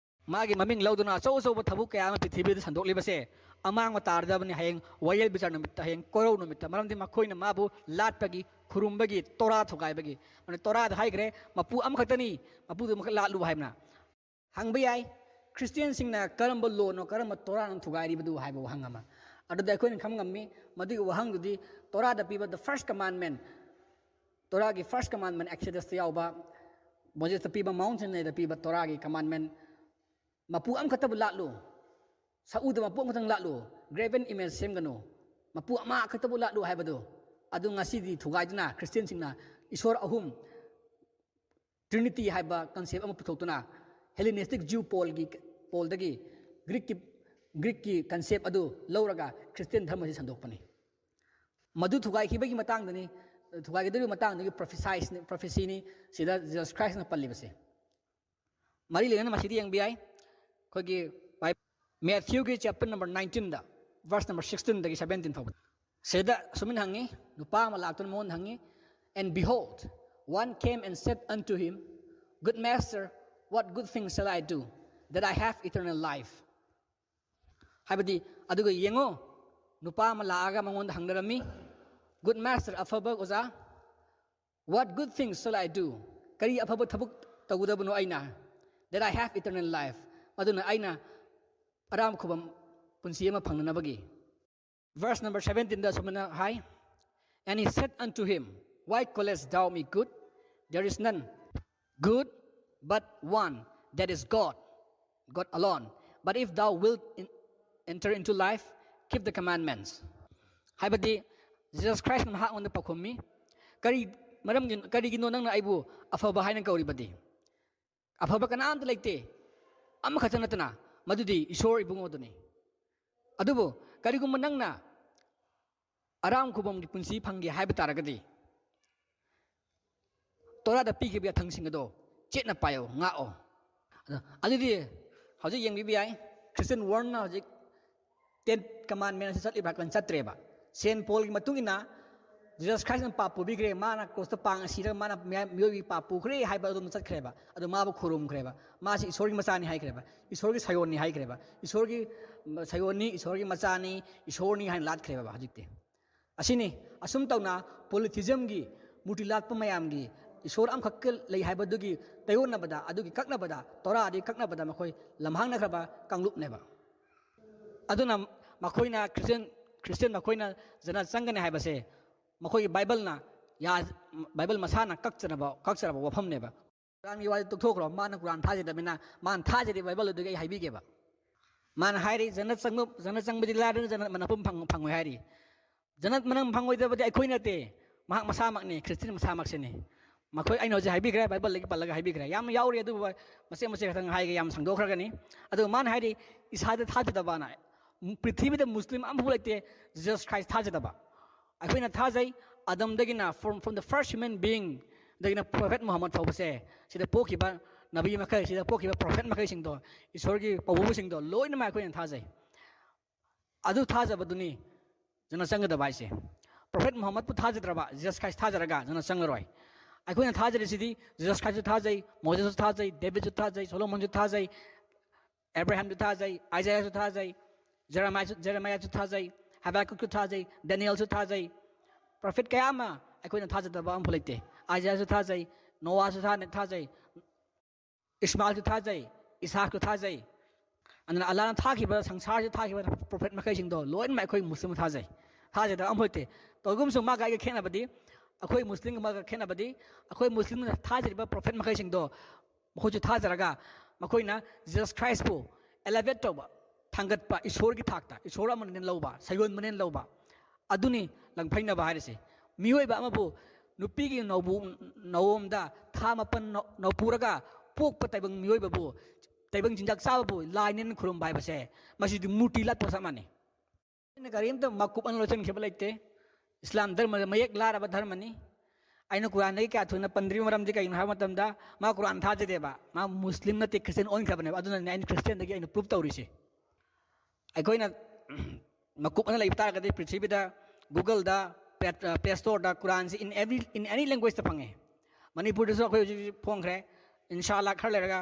ꯃꯥꯒꯤ ꯃꯃꯤꯡ ꯂꯧꯗꯨꯅ ꯑꯆꯧ ꯑꯆꯧꯕ ꯊꯕꯛ ꯀꯌꯥ ꯑꯃ ꯄ꯭ꯔꯤꯊꯤꯕꯤꯗ ꯁꯟꯗꯣꯛꯂꯤꯕꯁꯦ ꯑꯃꯥꯡꯕ ꯇꯥꯔꯗꯕꯅꯤ ꯍꯌꯦꯡ ꯋꯥꯌꯦꯜ ꯕꯤꯆꯥꯔ ꯅꯨꯃꯤꯠꯇ, ꯍꯌꯦꯡ ꯀꯣꯔꯧ ꯅꯨꯃꯤꯠꯇ꯫ ꯃꯔꯝꯗꯤ ꯃꯈꯣꯏꯅ ꯃꯥꯕꯨ ꯂꯥꯠꯄꯒꯤ, ꯈꯨꯔꯨꯝꯕꯒꯤ, ꯇꯣꯔꯥ ꯊꯨꯒꯥꯏꯕꯒꯤ꯫ ꯃꯥꯅ ꯇꯣꯔꯥꯗ ꯍꯥꯏꯈ꯭ꯔꯦ, ꯃꯄꯨ ꯑꯃꯈꯛꯇꯅꯤ, ꯃꯄꯨꯗꯨꯃꯈꯛ ꯂꯥꯠꯂꯨ ꯍꯥꯏꯕꯅ꯫ ꯍꯪꯕ ꯌꯥꯏ, ꯈ꯭ꯔꯤꯁꯇꯤꯌꯥꯟꯁꯤꯡꯅ ꯀꯔꯝꯕ ꯂꯣꯅꯣ, ꯀꯔꯝꯕ ꯇꯣꯔꯥꯅꯣ ꯊꯨꯒꯥꯏꯔꯤꯕꯗꯨ ꯍꯥꯏꯕ ꯋꯥꯍꯪ ꯑꯃ꯫ ꯑꯗꯨꯗ ꯑꯩꯈꯣꯏꯅ ꯈꯪꯕ ꯉꯝꯃꯤ, ꯃꯗꯨꯒꯤ ꯋꯥꯍꯪꯗꯨꯗꯤ ꯇꯣꯔꯥꯗ ꯄꯤꯕ the first commandment, ꯇꯣꯔꯥꯒꯤ first commandment, ꯑꯦꯛꯁꯣꯗꯁꯇ ꯌꯥꯎꯕ, ꯃꯣꯖꯦꯁꯇ ꯄꯤꯕ, ꯃꯥꯎꯟ ꯁꯤꯅꯥꯏꯗ ꯄꯤꯕ ꯇꯣꯔꯥꯒꯤ commandment, "ꯃꯄꯨ ꯑꯃꯈꯛꯇꯕꯨ ꯂꯥꯠꯂꯨ, ꯁꯛꯎꯗ ꯃꯄꯨ ꯑꯃꯈꯛꯇꯪ ꯂꯥꯠꯂꯨ, graven image ꯁꯦꯝꯒꯅꯨ, ꯃꯄꯨ ꯑꯃꯈꯛꯇꯕꯨ ꯂꯥꯠꯂꯨ" ꯍꯥꯏꯕꯗꯨ, ꯑꯗꯨ ꯉꯁꯤꯗꯤ ꯊꯨꯒꯥꯏꯗꯨꯅ ꯈ꯭ꯔꯤꯁꯇꯤꯌꯥꯟꯁꯤꯡꯅ ꯏꯁꯣꯔ ꯑꯍꯨꯝ, Trinity ꯍꯥꯏꯕ concept ꯑꯃ ꯄꯨꯊꯣꯛꯇꯨꯅ, Hellenistic Jew ꯄꯣꯜꯒꯤ, ꯄꯣꯜꯗꯒꯤ ꯒ꯭ꯔꯤꯛꯀꯤ, ꯒ꯭ꯔꯤꯛꯀꯤ concept ꯑꯗꯨ ꯂꯧꯔꯒ ꯈ꯭ꯔꯤꯁꯇꯤꯌꯥꯟ ꯙꯔꯃꯁꯤ ꯁꯟꯗꯣꯛꯄꯅꯤ꯫ ꯃꯗꯨ ꯊꯨꯒꯥꯏꯈꯤꯕꯒꯤ ꯃꯇꯥꯡꯗꯅꯤ, ꯊꯨꯒꯥꯏꯒꯗꯧꯔꯤꯕ ꯃꯇꯥꯡꯗꯨꯒꯤ ꯄ꯭ꯔꯣꯐꯤꯁꯥꯏꯁꯅꯤ, ꯄ꯭ꯔꯣꯐꯦꯁꯤꯅꯤ ꯁꯤꯗ ꯖꯤꯖꯁ ꯈ꯭ꯔꯥꯏꯁꯅ ꯄꯜꯂꯤꯕꯁꯦ꯫ ꯃꯔꯤ ꯂꯩꯅꯅ ꯃꯁꯤꯗ ꯌꯦꯡꯕ ꯌꯥꯏ꯫ ꯑꯩꯈꯣꯏꯒꯤ ꯕꯥꯏ-, ꯃꯦꯊ꯭ꯌꯨꯒꯤ chapter number nineteenꯗ, verse number sixteenꯗꯒꯤ seventeen ꯐꯥꯎꯕ꯫ ꯁꯤꯗ ꯁꯨꯃꯥꯏꯅ ꯍꯪꯉꯤ, ꯅꯨꯄꯥ ꯑꯃ ꯂꯥꯛꯇꯨꯅ ꯃꯉꯣꯟꯗ ꯍꯪꯉꯤ, "And behold, one came and said unto him, 'Good master, what good thing shall I do, that I have eternal life?'" ꯍꯥꯏꯕꯗꯤ, ꯑꯗꯨꯒ ꯌꯦꯡꯉꯣ, ꯅꯨꯄꯥ ꯑꯃ ꯂꯥꯛꯑꯒ ꯃꯉꯣꯟꯗ ꯍꯪꯅꯔꯝꯃꯤ, Good master, ꯑꯐꯕ ꯑꯣꯖꯥ, what good things shall I do? ꯀꯔꯤ ꯑꯐꯕ ꯊꯕꯛ ꯇꯧꯒꯗꯕꯅꯣ ꯑꯩꯅ? That I have eternal life, ꯃꯗꯨꯅ ꯑꯩꯅ ꯑꯔꯥꯝ ꯈꯨꯕꯝ ꯄꯨꯟꯁꯤ ꯑꯃ ꯐꯪꯅꯅꯕꯒꯤ꯫ Verse number seventeenꯗ ꯑꯁꯨꯃꯥꯏꯅ ꯍꯥꯏ, "And he said unto him, Why callest thou me good? There is none good but one, that is God, God alone. But if thou wilt in- enter into life, keep the commandments." ꯍꯥꯏꯕꯗꯤ, Jesus Christꯅ ꯃꯍꯥꯛꯉꯣꯟꯗ ꯄꯥꯎꯈꯨꯝꯃꯤ, "ꯀꯔꯤ ꯃꯔꯝꯒꯤ, ꯀꯔꯤꯒꯤꯅꯣ ꯅꯪꯅ ꯑꯩꯕꯨ ꯑꯐꯕ ꯍꯥꯏꯅ ꯀꯧꯔꯤꯕꯗꯤ? ꯑꯐꯕ ꯀꯅꯥꯝꯇ ꯂꯩꯇꯦ, ꯑꯃꯈꯛꯇ ꯅꯠꯇꯅ, ꯃꯗꯨꯗꯤ ꯏꯁꯣꯔ ꯏꯕꯨꯡꯉꯣꯗꯨꯅꯤ꯫ ꯑꯗꯨꯕꯨ ꯀꯔꯤꯒꯨꯝꯕ ꯅꯪꯅ ꯑꯔꯥꯝ ꯈꯨꯕꯝꯒꯤ ꯄꯨꯟꯁꯤ ꯐꯪꯒꯦ ꯍꯥꯏꯕ ꯇꯥꯔꯒꯗꯤ, ꯇꯣꯔꯥꯗ ꯄꯤꯈꯤꯕ ꯌꯥꯊꯪꯁꯤꯡ ꯑꯗꯣ ꯆꯦꯠꯅ ꯄꯥꯏꯌꯣ, ꯉꯥꯛꯑꯣ"꯫ ꯑꯗꯣ ꯑꯗꯨꯗꯤ ꯍꯧꯖꯤꯛ ꯌꯦꯡꯕꯤꯕ ꯌꯥꯏ, Christian worldꯅ ꯍꯧꯖꯤꯛ Ten Commandment ꯑꯁꯤ ꯆꯠꯂꯤꯕ꯭ꯔꯥ? ꯀꯟ ꯆꯠꯇ꯭ꯔꯦꯕ꯫ ꯁꯦꯟ ꯄꯣꯜꯒꯤ ꯃꯇꯨꯡ ꯏꯟꯅ Jesus Christꯅ ꯄꯥꯞ ꯄꯨꯕꯤꯈ꯭ꯔꯦ, ꯃꯥꯅ ꯀ꯭ꯔꯣꯁꯇ ꯄꯥꯡ ꯁꯤꯔꯒ ꯃꯥꯅ ꯃꯤꯑꯣ- ꯃꯤꯑꯣꯏꯕꯒꯤ ꯄꯥꯞ ꯄꯨꯈ꯭ꯔꯦ ꯍꯥꯏꯕ ꯑꯗꯨꯝ ꯆꯠꯈ꯭ꯔꯦꯕ꯫ ꯑꯗꯣ ꯃꯥꯕꯨ ꯈꯨꯔꯨꯝꯈ꯭ꯔꯦꯕ, ꯃꯥꯁꯤ ꯏꯁꯣꯔꯒꯤ ꯃꯆꯥꯅꯤ ꯍꯥꯏꯈ꯭ꯔꯦꯕ, ꯏꯁꯣꯔꯒꯤ ꯁꯌꯣꯟꯅꯤ ꯍꯥꯏꯈ꯭ꯔꯦꯕ, ꯏꯁꯣꯔꯒꯤ ꯁꯌꯣꯟꯅꯤ, ꯏꯁꯣꯔꯒꯤ ꯃꯆꯥꯅꯤ, ꯏꯁꯣꯔꯅꯤ ꯍꯥꯏꯅ ꯂꯥꯠꯈ꯭ꯔꯦꯕ꯫ ꯍꯧꯖꯤꯛꯇꯤ ꯑꯁꯤꯅꯤ꯫ ꯑꯁꯨꯝ ꯇꯧꯅ polytheismꯒꯤ, ꯃꯨꯔꯇꯤ ꯂꯥꯠꯄ ꯃꯌꯥꯝꯒꯤ, ꯏꯁꯣꯔ ꯑꯃꯈꯛꯀ ꯂꯩ ꯍꯥꯏꯕꯗꯨꯒꯤ ꯇꯩꯌꯣꯟꯅꯕꯗ, ꯑꯗꯨꯒꯤ ꯀꯛꯅꯕꯗ, ꯇꯣꯔꯥꯗꯒꯤ ꯀꯛꯅꯕꯗ ꯃꯈꯣꯏ ꯂꯝꯍꯥꯡꯅꯈ꯭ꯔꯕ ꯀꯥꯡꯂꯨꯞꯅꯦꯕ꯫ ꯑꯗꯨꯅ ꯃꯈꯣꯏꯅ Christian, Christian ꯃꯈꯣꯏꯅ ꯖꯅꯠ ꯆꯪꯒꯅꯤ ꯍꯥꯏꯕꯁꯦ ꯃꯈꯣꯏꯒꯤ ꯕꯥꯏꯕꯜꯅ ꯌꯥ-, ꯕꯥꯏꯕꯜ ꯃꯁꯥꯅ ꯀꯛꯆꯅꯕ, ꯀꯛꯆꯔꯕ ꯋꯥꯐꯝꯅꯦꯕ꯫ ꯀꯨꯔꯥꯟꯒꯤ ꯋꯥꯗꯤ ꯇꯣꯛꯊꯣꯛꯈ꯭ꯔꯣ, ꯃꯥꯅ ꯀꯨꯔꯥꯟ ꯊꯥꯖꯗꯕꯅꯤꯅ, ꯃꯥꯅ ꯊꯥꯖꯔꯤꯕ ꯕꯥꯏꯕꯜ ꯑꯗꯨꯒꯤ ꯑꯩ ꯍꯥꯏꯕꯤꯒꯦꯕ꯫ ꯃꯥꯅ ꯍꯥꯏꯔꯤ, "ꯖꯅꯠ ꯆꯪꯕ, ꯖꯅꯠ ꯆꯪꯕꯗꯤ ꯂꯥꯏꯔꯗꯅ ꯖꯅꯠ ꯃꯅꯥꯄꯨꯝ ꯐꯪ-, ꯐꯪꯉꯣꯏ" ꯍꯥꯏꯔꯤ꯫ ꯖꯅꯠ ꯃꯅꯝ ꯐꯪꯉꯣꯏꯗꯕꯗꯤ ꯑꯩꯈꯣꯏ ꯅꯠꯇꯦ, ꯃꯍꯥꯛ ꯃꯁꯥꯃꯛꯅꯤ, ꯈ꯭ꯔꯤꯁꯇꯤꯌꯟ ꯃꯁꯥꯃꯛꯁꯤꯅꯤ꯫ ꯃꯈꯣꯏ, ꯑꯩꯅ ꯍꯧꯖꯤꯛ ꯍꯥꯏꯕꯤꯈ꯭ꯔꯦ, ꯕꯥꯏꯕꯜꯗꯒꯤ ꯄꯜꯂꯒ ꯍꯥꯏꯕꯤꯈ꯭ꯔꯦ꯫ ꯌꯥꯝ ꯌꯥꯎꯔꯤ, ꯑꯗꯨꯕꯨ ꯃꯆꯦꯠ ꯃꯆꯦꯠ ꯈꯛꯇꯪ ꯍꯥꯏꯒꯦ, ꯌꯥꯝ ꯁꯥꯡꯗꯣꯛꯈ꯭ꯔꯒꯅꯤ꯫ ꯑꯗꯨꯒ ꯃꯥꯅ ꯍꯥꯏꯔꯤ, "ꯏꯁꯥꯗ ꯊꯥꯖꯗꯕꯅ"꯫ ꯄ꯭ꯔꯤꯊꯤꯕꯤꯗ ꯃꯨꯁꯂꯤꯝ ꯑꯃꯐꯥꯎ ꯂꯩꯇꯦ Jesus Christ ꯊꯥꯖꯗꯕ꯫ ꯑꯩꯈꯣꯏꯅ ꯊꯥꯖꯩ, ꯑꯗꯝꯗꯒꯤꯅ, from, from the first human being ꯗꯒꯤꯅ Prophet Muhammad ꯐꯥꯎꯕꯁꯦ, ꯁꯤꯗ ꯄꯣꯛꯈꯤꯕ ꯅꯕꯤ ꯃꯈꯩ, ꯁꯤꯗ ꯄꯣꯛꯈꯤꯕ prophet ꯃꯈꯩꯁꯤꯡꯗꯣ, ꯏꯁꯣꯔꯒꯤ ꯄꯧꯕꯨꯁꯤꯡꯗꯣ ꯂꯣꯏꯅꯃꯛ ꯑꯩꯈꯣꯏꯅ ꯊꯥꯖꯩ꯫ ꯑꯗꯨ ꯊꯥꯖꯕꯗꯨꯅꯤ ꯖꯅꯠ ꯆꯪꯒꯗꯕ ꯍꯥꯏꯁꯦ꯫ Prophet Muhammadꯄꯨ ꯊꯥꯖꯗ꯭ꯔꯕ, Jesus Christ ꯊꯥꯖꯔꯒ ꯖꯅꯠ ꯆꯪꯉꯔꯣꯏ꯫ ꯑꯩꯈꯣꯏꯅ ꯊꯥꯖꯔꯤꯁꯤꯗꯤ Jesus Christꯁꯨ ꯊꯥꯖꯩ, Mosesꯁꯨ ꯊꯥꯖꯩ, Davidꯁꯨ ꯊꯥꯖꯩ, Solomonꯁꯨ ꯊꯥꯖꯩ, Abrahamꯁꯨ ꯊꯥꯖꯩ, Isaiahꯁꯨ ꯊꯥꯖꯩ, Jeremiahꯁꯨ, Jeremiahꯁꯨ ꯊꯥꯖꯩ, Habakkukꯁꯨ ꯊꯥꯖꯩ, Danielꯁꯨ ꯊꯥꯖꯩ꯫ ꯄ꯭ꯔꯣꯐꯦꯠ ꯀꯌꯥ ꯑꯃ ꯑꯩꯈꯣꯏꯅ ꯊꯥꯖꯗꯕ ꯑꯃꯐꯥꯎ ꯂꯩꯇꯦ꯫ ꯑꯥꯏꯖꯥꯌꯥꯁꯨ ꯊꯥꯖꯩ, ꯅꯣꯋꯥꯁꯨ ꯊꯥꯖꯩ, ꯏꯁꯃꯥꯏꯜꯁꯨ ꯊꯥꯖꯩ, ꯏꯁꯥꯛꯁꯨ ꯊꯥꯖꯩ꯫ ꯑꯗꯨꯅ ꯑꯜꯂꯥꯍꯅ ꯊꯥꯈꯤꯕ, ꯁꯪꯁꯥꯔꯁꯤꯗ ꯊꯥꯈꯤꯕ ꯄ꯭ꯔꯣꯐꯦꯠ ꯃꯈꯩꯁꯤꯡꯗꯣ ꯂꯣꯏꯅꯃꯛ ꯑꯩꯈꯣꯏ ꯃꯨꯁꯂꯤꯝ ꯊꯥꯖꯩ, ꯊꯥꯖꯗꯕ ꯑꯃꯐꯥꯎ ꯂꯩꯇꯦ꯫ ꯇꯧꯕꯒꯨꯝꯁꯨ ꯃꯥꯒ ꯑꯩꯒ ꯈꯦꯠꯅꯕꯗꯤ, ꯑꯩꯈꯣꯏ ꯃꯨꯁꯂꯤꯝꯒ ꯃꯥꯒ ꯈꯦꯠꯅꯕꯗꯤ, ꯑꯩꯈꯣꯏ ꯃꯨꯁꯂꯤꯝꯅ ꯊꯥꯖꯔꯤꯕ ꯄ꯭ꯔꯣꯐꯦꯠ ꯃꯈꯩꯁꯤꯡꯗꯣ ꯃꯈꯣꯏꯁꯨ ꯊꯥꯖꯔꯒ ꯃꯈꯣꯏꯅ ꯖꯤꯁꯁ ꯈ꯭ꯔꯥꯏꯁꯄꯨ ꯑꯦꯂꯦꯚꯦꯠ ꯇꯧꯕ, ꯊꯥꯡꯒꯠꯄ, ꯏꯁꯣꯔꯒꯤ ꯊꯥꯛꯇ, ꯏꯁꯣꯔ ꯑꯃꯅꯦꯅ ꯂꯧꯕ, ꯁꯩꯑꯣꯟꯕꯅꯦꯅ ꯂꯧꯕ, ꯑꯗꯨꯅꯤ ꯂꯪꯐꯩꯅꯕ ꯍꯥꯏꯔꯤꯁꯦ꯫ ꯃꯤꯑꯣꯏꯕ ꯑꯃꯕꯨ ꯅꯨꯄꯤꯒꯤ ꯅꯧꯕꯨ-, ꯅꯧꯑꯣꯝꯗ ꯊꯥ ꯃꯥꯄꯟ ꯅꯧ-, ꯅꯧꯄꯨꯔꯒ ꯄꯣꯛꯄ ꯇꯥꯏꯕꯪ ꯃꯤꯑꯣꯏꯕꯕꯨ, ꯇꯥꯏꯕꯪ ꯆꯤꯟꯖꯥꯛ ꯆꯥꯕꯕꯨ ꯂꯥꯏꯅꯦꯅ ꯈꯨꯔꯨꯝꯕ ꯍꯥꯏꯕꯁꯦ, ꯃꯁꯤꯗꯤ ꯃꯨꯔꯇꯤ ꯂꯥꯠꯄ ꯆꯞ ꯃꯥꯟꯅꯩ꯫ ꯑꯩꯅ ꯀꯔꯤꯝꯇ ꯃꯀꯨꯞ ꯑꯅ ꯂꯣꯠꯁꯤꯟꯈꯤꯕ ꯂꯩꯇꯦ꯫ ꯏꯁꯂꯥꯝ ꯙꯔꯃꯗ ꯃꯌꯦꯛ ꯂꯥꯔꯕ ꯙꯔꯃꯅꯤ꯫ ꯑꯩꯅ ꯀꯨꯔꯥꯟꯗꯒꯤ ꯀꯌꯥ ꯊꯣꯏꯅ ꯄꯟꯗ꯭ꯔꯤꯕ ꯃꯔꯝꯗꯤ ꯀꯩꯒꯤꯅꯣ ꯍꯥꯏꯕ ꯃꯇꯝꯗ, ꯃꯥ ꯀꯨꯔꯥꯟ ꯊꯥꯖꯗꯦꯕ, ꯃꯥ ꯃꯨꯁꯂꯤꯝ ꯅꯠꯇꯦ, ꯈ꯭ꯔꯤꯁꯇꯤꯌꯥꯟ ꯑꯣꯟꯈ꯭ꯔꯕꯅꯦꯕ꯫ ꯑꯗꯨꯅꯅꯦ ꯑꯩꯅ ꯈ꯭ꯔꯤꯁꯇꯤꯌꯥꯟꯗꯒꯤ ꯑꯩꯅ ꯄ꯭ꯔꯨꯐ ꯇꯧꯔꯤꯁꯦ꯫ ꯑꯩꯈꯣꯏꯅ ꯃꯀꯨꯞ ꯑꯅ ꯂꯩꯕ ꯇꯥꯔꯒꯗꯤ ꯄ꯭ꯔꯤꯊꯤꯕꯤꯗ Google-ꯗ, Play-, Play Store-ꯗ ꯀꯨꯔꯥꯟꯁꯤ in every, in any language-ꯇ ꯐꯪꯉꯦ꯫ ꯃꯅꯤꯄꯨꯔꯗꯁꯨ ꯑꯩꯈꯣꯏ ꯍꯧꯖꯤꯛ ꯍꯧꯖꯤꯛ ꯐꯣꯡꯈ꯭ꯔꯦ꯫ ꯏꯟꯁꯥ ꯑꯜꯂꯥ ꯈꯔ ꯂꯩꯔꯒ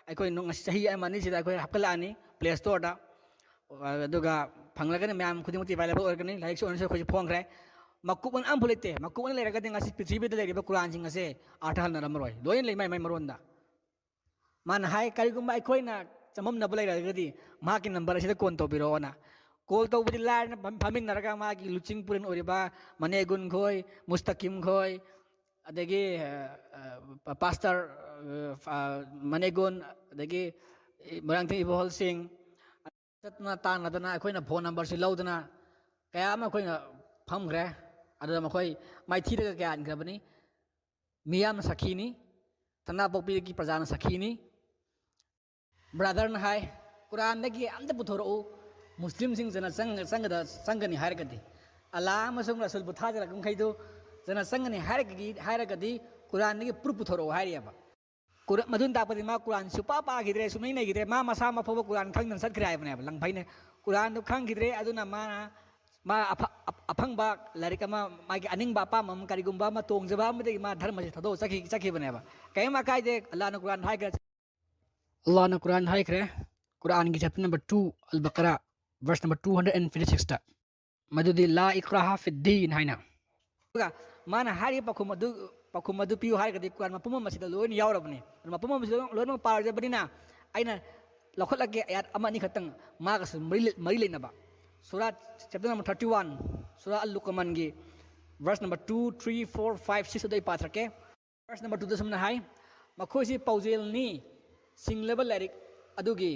ꯑꯩꯈꯣꯏ ꯅꯣꯡ-, ꯉꯁꯤ ꯆꯍꯤ ꯑꯃ ꯑꯅꯤꯁꯤꯗ ꯑꯩꯈꯣꯏ ꯍꯥꯞꯀꯠꯂꯛꯑꯅꯤ Play Store-ꯗ꯫ ꯑꯗꯨꯒ ꯐꯪꯂꯒꯅꯤ, ꯃꯌꯥꯝ ꯈꯨꯗꯤꯡꯃꯛꯇꯤ available ꯑꯣꯏꯔꯒꯅꯤ꯫ ꯂꯥꯏꯔꯤꯛꯁꯨ ꯑꯣꯏꯔꯁꯨ ꯑꯩꯈꯣꯏꯁꯨ ꯐꯣꯡꯈ꯭ꯔꯦ꯫ ꯃꯀꯨꯞ ꯑꯃ ꯑꯝꯐꯥꯎ ꯂꯩꯇꯦ꯫ ꯃꯀꯨꯞ ꯑꯃ ꯂꯩꯔꯒꯗꯤ ꯉꯁꯤ ꯄ꯭ꯔꯤꯊꯤꯕꯤꯗ ꯂꯩꯔꯤꯕ ꯀꯨꯔꯥꯟꯁꯤꯡ ꯑꯁꯦ ꯑꯥꯔꯊ ꯍꯜꯅꯔꯝꯃꯔꯣꯏ꯫ ꯂꯣꯏꯅ ꯂꯩ ꯃꯥꯏ ꯃꯥꯏ ꯃꯔꯣꯟꯗ꯫ ꯃꯥꯅ ꯍꯥꯏ, "ꯀꯔꯤꯒꯨꯝꯕ ꯑꯩꯈꯣꯏꯅ ꯆꯃꯝꯅꯕ ꯂꯩꯔꯒꯗꯤ ꯃꯍꯥꯛꯀꯤ ꯅꯝꯕꯔ ꯑꯁꯤꯗ ꯀꯣꯜ ꯇꯧꯕꯤꯔꯛꯑꯣꯅ"꯫ ꯀꯣꯜ ꯇꯧꯕꯗꯤ ꯂꯥꯏꯔꯅ ꯐꯝ-, ꯐꯝꯃꯤꯟꯅꯔꯒ ꯃꯥꯒꯤ ꯂꯨꯆꯤꯡ ꯄꯨꯔꯦꯜ ꯑꯣꯏꯔꯤꯕ ꯃꯅꯦꯒꯨꯟ ꯈꯣꯏ, ꯃꯨꯁꯇꯥꯀꯤꯝ ꯈꯣꯏ, ꯑꯗꯒꯤ, ꯑ, ꯑ, ꯄꯥꯁꯇꯔ, ꯑ, ꯑ, ꯃꯅꯦꯒꯨꯟ, ꯑꯗꯒꯤ ꯃꯣꯏꯔꯥꯡꯊꯦꯝ ꯏꯕꯣꯍꯜꯁꯤꯡ, ꯆꯠꯇꯅ ꯇꯥꯟꯅꯗꯅ ꯑꯩꯈꯣꯏꯅ ꯐꯣꯟ ꯅꯝꯕꯔꯁꯤ ꯂꯧꯗꯅ ꯀꯌꯥ ꯑꯃ ꯑꯩꯈꯣꯏꯅ ꯐꯝꯈ꯭ꯔꯦ꯫ ꯑꯗꯨꯗ ꯃꯈꯣꯏ ꯃꯥꯏꯊꯤꯔꯒ ꯀꯌꯥ ꯍꯟꯈ꯭ꯔꯕꯅꯤ꯫ ꯃꯤꯌꯥꯝꯅ ꯁꯥꯈꯤꯅꯤ꯫ ꯊꯅꯥꯄꯣꯛꯄꯤꯒꯤ ꯄ꯭ꯔꯖꯥꯅ ꯁꯥꯈꯤꯅꯤ꯫ ꯕ꯭ꯔꯥꯗꯔꯅ ꯍꯥꯏ, "ꯀꯨꯔꯥꯟꯗꯒꯤ ꯑꯝꯇ ꯄꯨꯊꯣꯔꯛꯎ, ꯃꯨꯁꯂꯤꯝꯁꯤꯡ ꯆꯅ ꯆꯪ-, ꯆꯪꯒꯗ-, ꯆꯪꯒꯅꯤ ꯍꯥꯏꯔꯒꯗꯤ, ꯑꯜꯂꯥꯍ ꯑꯃꯁꯨꯡ ꯔꯁꯨꯜꯕꯨ ꯊꯥꯖꯔꯛꯄ ꯃꯈꯩꯗꯨ ꯆꯅ ꯆꯪꯒꯅꯤ ꯍꯥꯏꯔꯒꯗꯤ, ꯍꯥꯏꯔꯒꯗꯤ ꯀꯨꯔꯥꯟꯗꯒꯤ ꯄ꯭ꯔꯨꯐ ꯄꯨꯊꯣꯔꯛꯎ" ꯍꯥꯏꯔꯤꯑꯕ꯫ ꯀꯨꯔ-, ꯃꯗꯨꯅ ꯇꯥꯛꯄꯗꯤ ꯃꯥ ꯀꯨꯔꯥꯟ ꯁꯨꯄꯥ ꯄꯥꯈꯤꯗ꯭ꯔꯦ, ꯁꯨꯡꯅꯩ ꯅꯩꯈꯤꯗ꯭ꯔꯦ, ꯃꯥ ꯃꯁꯥ ꯃꯐꯥꯎꯕ ꯀꯨꯔꯥꯟ ꯈꯪꯗꯅ ꯆꯠꯈ꯭ꯔꯦ ꯍꯥꯏꯕꯅꯦꯕ, ꯂꯪꯐꯩꯅ꯫ ꯀꯨꯔꯥꯟꯗꯨ ꯈꯪꯈꯤꯗ꯭ꯔꯦ, ꯑꯗꯨꯅ ꯃꯥꯅ, ꯃꯥ ꯑꯐ-, ꯑꯐ-, ꯑꯐꯪꯕ ꯂꯥꯏꯔꯤꯛ ꯑꯃ, ꯃꯥꯒꯤ ꯑꯅꯤꯡꯕ ꯑꯄꯥꯝꯕ ꯑꯃ, ꯀꯔꯤꯒꯨꯝꯕ ꯑꯃ ꯇꯣꯡꯖꯕ ꯑꯃꯗꯒꯤ ꯃꯥ ꯙꯔꯃꯁꯦ ꯊꯥꯗꯣꯛꯑ ꯆꯠꯈꯤ-, ꯆꯠꯈꯤꯕꯅꯦꯕ꯫ ꯀꯔꯤꯝ ꯑꯀꯥꯏꯗꯦ, ꯑꯜꯂꯥꯍꯅ ꯀꯨꯔꯥꯟ ꯍꯥꯏꯈ꯭ꯔꯦ꯫ ꯑꯜꯂꯥꯍꯅ ꯀꯨꯔꯥꯟ ꯍꯥꯏꯈ꯭ꯔꯦ, ꯀꯨꯔꯥꯟꯒꯤ chapter number two, ꯑꯜ ꯕꯀꯔꯥ, verse number two hundred and fifty-six-ꯇ꯫ ꯃꯗꯨꯗꯤ "ꯂꯥ ꯏꯀ꯭ꯔꯥꯍ ꯐꯤꯗꯗꯤꯟ" ꯍꯥꯏꯅ꯫ ꯑꯗꯨꯒ ꯃꯥꯅ ꯍꯥꯏꯔꯤꯕ ꯄꯥꯎꯈꯨꯝ ꯑꯗꯨ, ꯄꯥꯎꯈꯨꯝ ꯑꯗꯨ ꯄꯤꯌꯨ ꯍꯥꯏꯔꯒꯗꯤ ꯀꯨꯔꯥꯟ ꯃꯄꯨꯝ ꯑꯃ ꯑꯁꯤꯗ ꯂꯣꯏꯅ ꯌꯥꯎꯔꯕꯅꯤ꯫ ꯑꯗꯨ ꯃꯄꯨꯝ ꯑꯃꯁꯤ ꯂꯣꯏꯅꯃꯛ ꯄꯥꯔꯣꯏꯗꯕꯅꯤꯅ ꯑꯩꯅ ꯂꯧꯈꯠꯂꯛꯀꯦ ꯑꯌꯥꯠ ꯑꯃ ꯑꯅꯤꯈꯛꯇꯪ ꯃꯥꯒꯁꯨ ꯃꯔꯤ ꯂꯩ-, ꯃꯔꯤ ꯂꯩꯅꯕ꯫ ꯁꯨꯔꯥ chapter number thirty one, ꯁꯨꯔꯥ ꯑꯜ ꯂꯨꯀꯃꯥꯟꯒꯤ verse number two, three, four, five, six ꯑꯗꯨ ꯑꯩ ꯄꯥꯊꯔꯛꯀꯦ꯫ Verse number twoꯗ ꯁꯨꯝꯅ ꯍꯥꯏ, "ꯃꯈꯣꯏꯁꯤ ꯄꯥꯎꯖꯦꯜꯅꯤ, ꯁꯤꯡꯂꯕ ꯂꯥꯏꯔꯤꯛ ꯑꯗꯨꯒꯤ,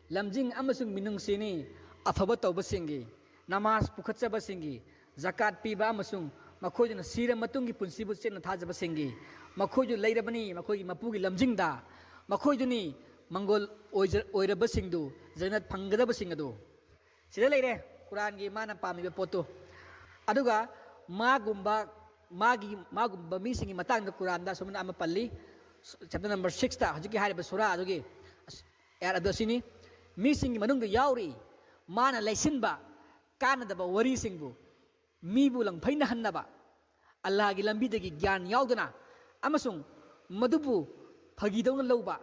ꯂꯝꯖꯤꯡ ꯑꯃꯁꯨꯡ ꯃꯤꯅꯨꯡꯁꯤꯅꯤ, ꯑꯐꯕ ꯇꯧꯕꯁꯤꯡꯒꯤ, ꯅꯃꯥꯖ ꯄꯨꯈꯠꯆꯕꯁꯤꯡꯒꯤ, ꯖꯀꯥꯠ ꯄꯤꯕ ꯑꯃꯁꯨꯡ ꯃꯈꯣꯏꯗꯨꯅ ꯁꯤꯔ ꯃꯇꯨꯡꯒꯤ ꯄꯨꯟꯁꯤꯕꯨ ꯆꯦꯠꯅ ꯊꯥꯖꯕꯁꯤꯡꯒꯤ꯫ ꯃꯈꯣꯏꯗꯨ ꯂꯩꯔꯕꯅꯤ ꯃꯈꯣꯏꯒꯤ ꯃꯄꯨꯒꯤ ꯂꯝꯖꯤꯡꯗ꯫ ꯃꯈꯣꯏꯗꯨꯅꯤ ꯃꯪꯒꯣꯜ ꯑꯣꯏꯖ-, ꯑꯣꯏꯔꯕꯁꯤꯡꯗꯨ, ꯖꯟꯅꯠ ꯐꯪꯒꯗꯕꯁꯤꯡ ꯑꯗꯨ"꯫ ꯁꯤꯗ ꯂꯩꯔꯦ ꯀꯨꯔꯥꯟꯒꯤ ꯃꯥꯅ ꯄꯥꯝꯃꯤꯕ ꯄꯣꯠꯇꯨ꯫ ꯑꯗꯨꯒ ꯃꯥꯒꯨꯝꯕ, ꯃꯥꯒꯤ, ꯃꯥꯒꯨꯝꯕ ꯃꯤꯁꯤꯡꯒꯤ ꯃꯇꯥꯡꯗ ꯀꯨꯔꯥꯟꯗ ꯑꯁꯨꯝꯅ ꯑꯃ ꯄꯜꯂꯤ꯫ Chapter number sixꯇ ꯍꯧꯖꯤꯛꯀꯤ ꯍꯥꯏꯔꯤꯕ ꯁꯨꯔꯥ ꯑꯗꯨꯒꯤ ꯑꯁ-, ꯑꯌꯥꯠ ꯑꯗꯨ ꯑꯁꯤꯅꯤ꯫ ꯃꯤꯁꯤꯡꯒꯤ ꯃꯅꯨꯡꯗ ꯌꯥꯎꯔꯤ ꯃꯥꯅ ꯂꯩꯁꯤꯟꯕ ꯀꯥꯟꯅꯗꯕ ꯋꯥꯔꯤꯁꯤꯡꯕꯨ, ꯃꯤꯕꯨ ꯂꯪꯐꯩꯅꯍꯟꯅꯕ, ꯑꯜꯂꯥꯍꯒꯤ ꯂꯝꯕꯤꯗꯒꯤ ꯒ꯭ꯌꯥꯟ ꯌꯥꯎꯗꯅ ꯑꯃꯁꯨꯡ ꯃꯗꯨꯕꯨ ꯐꯥꯒꯤꯗꯧꯅ ꯂꯧꯕ,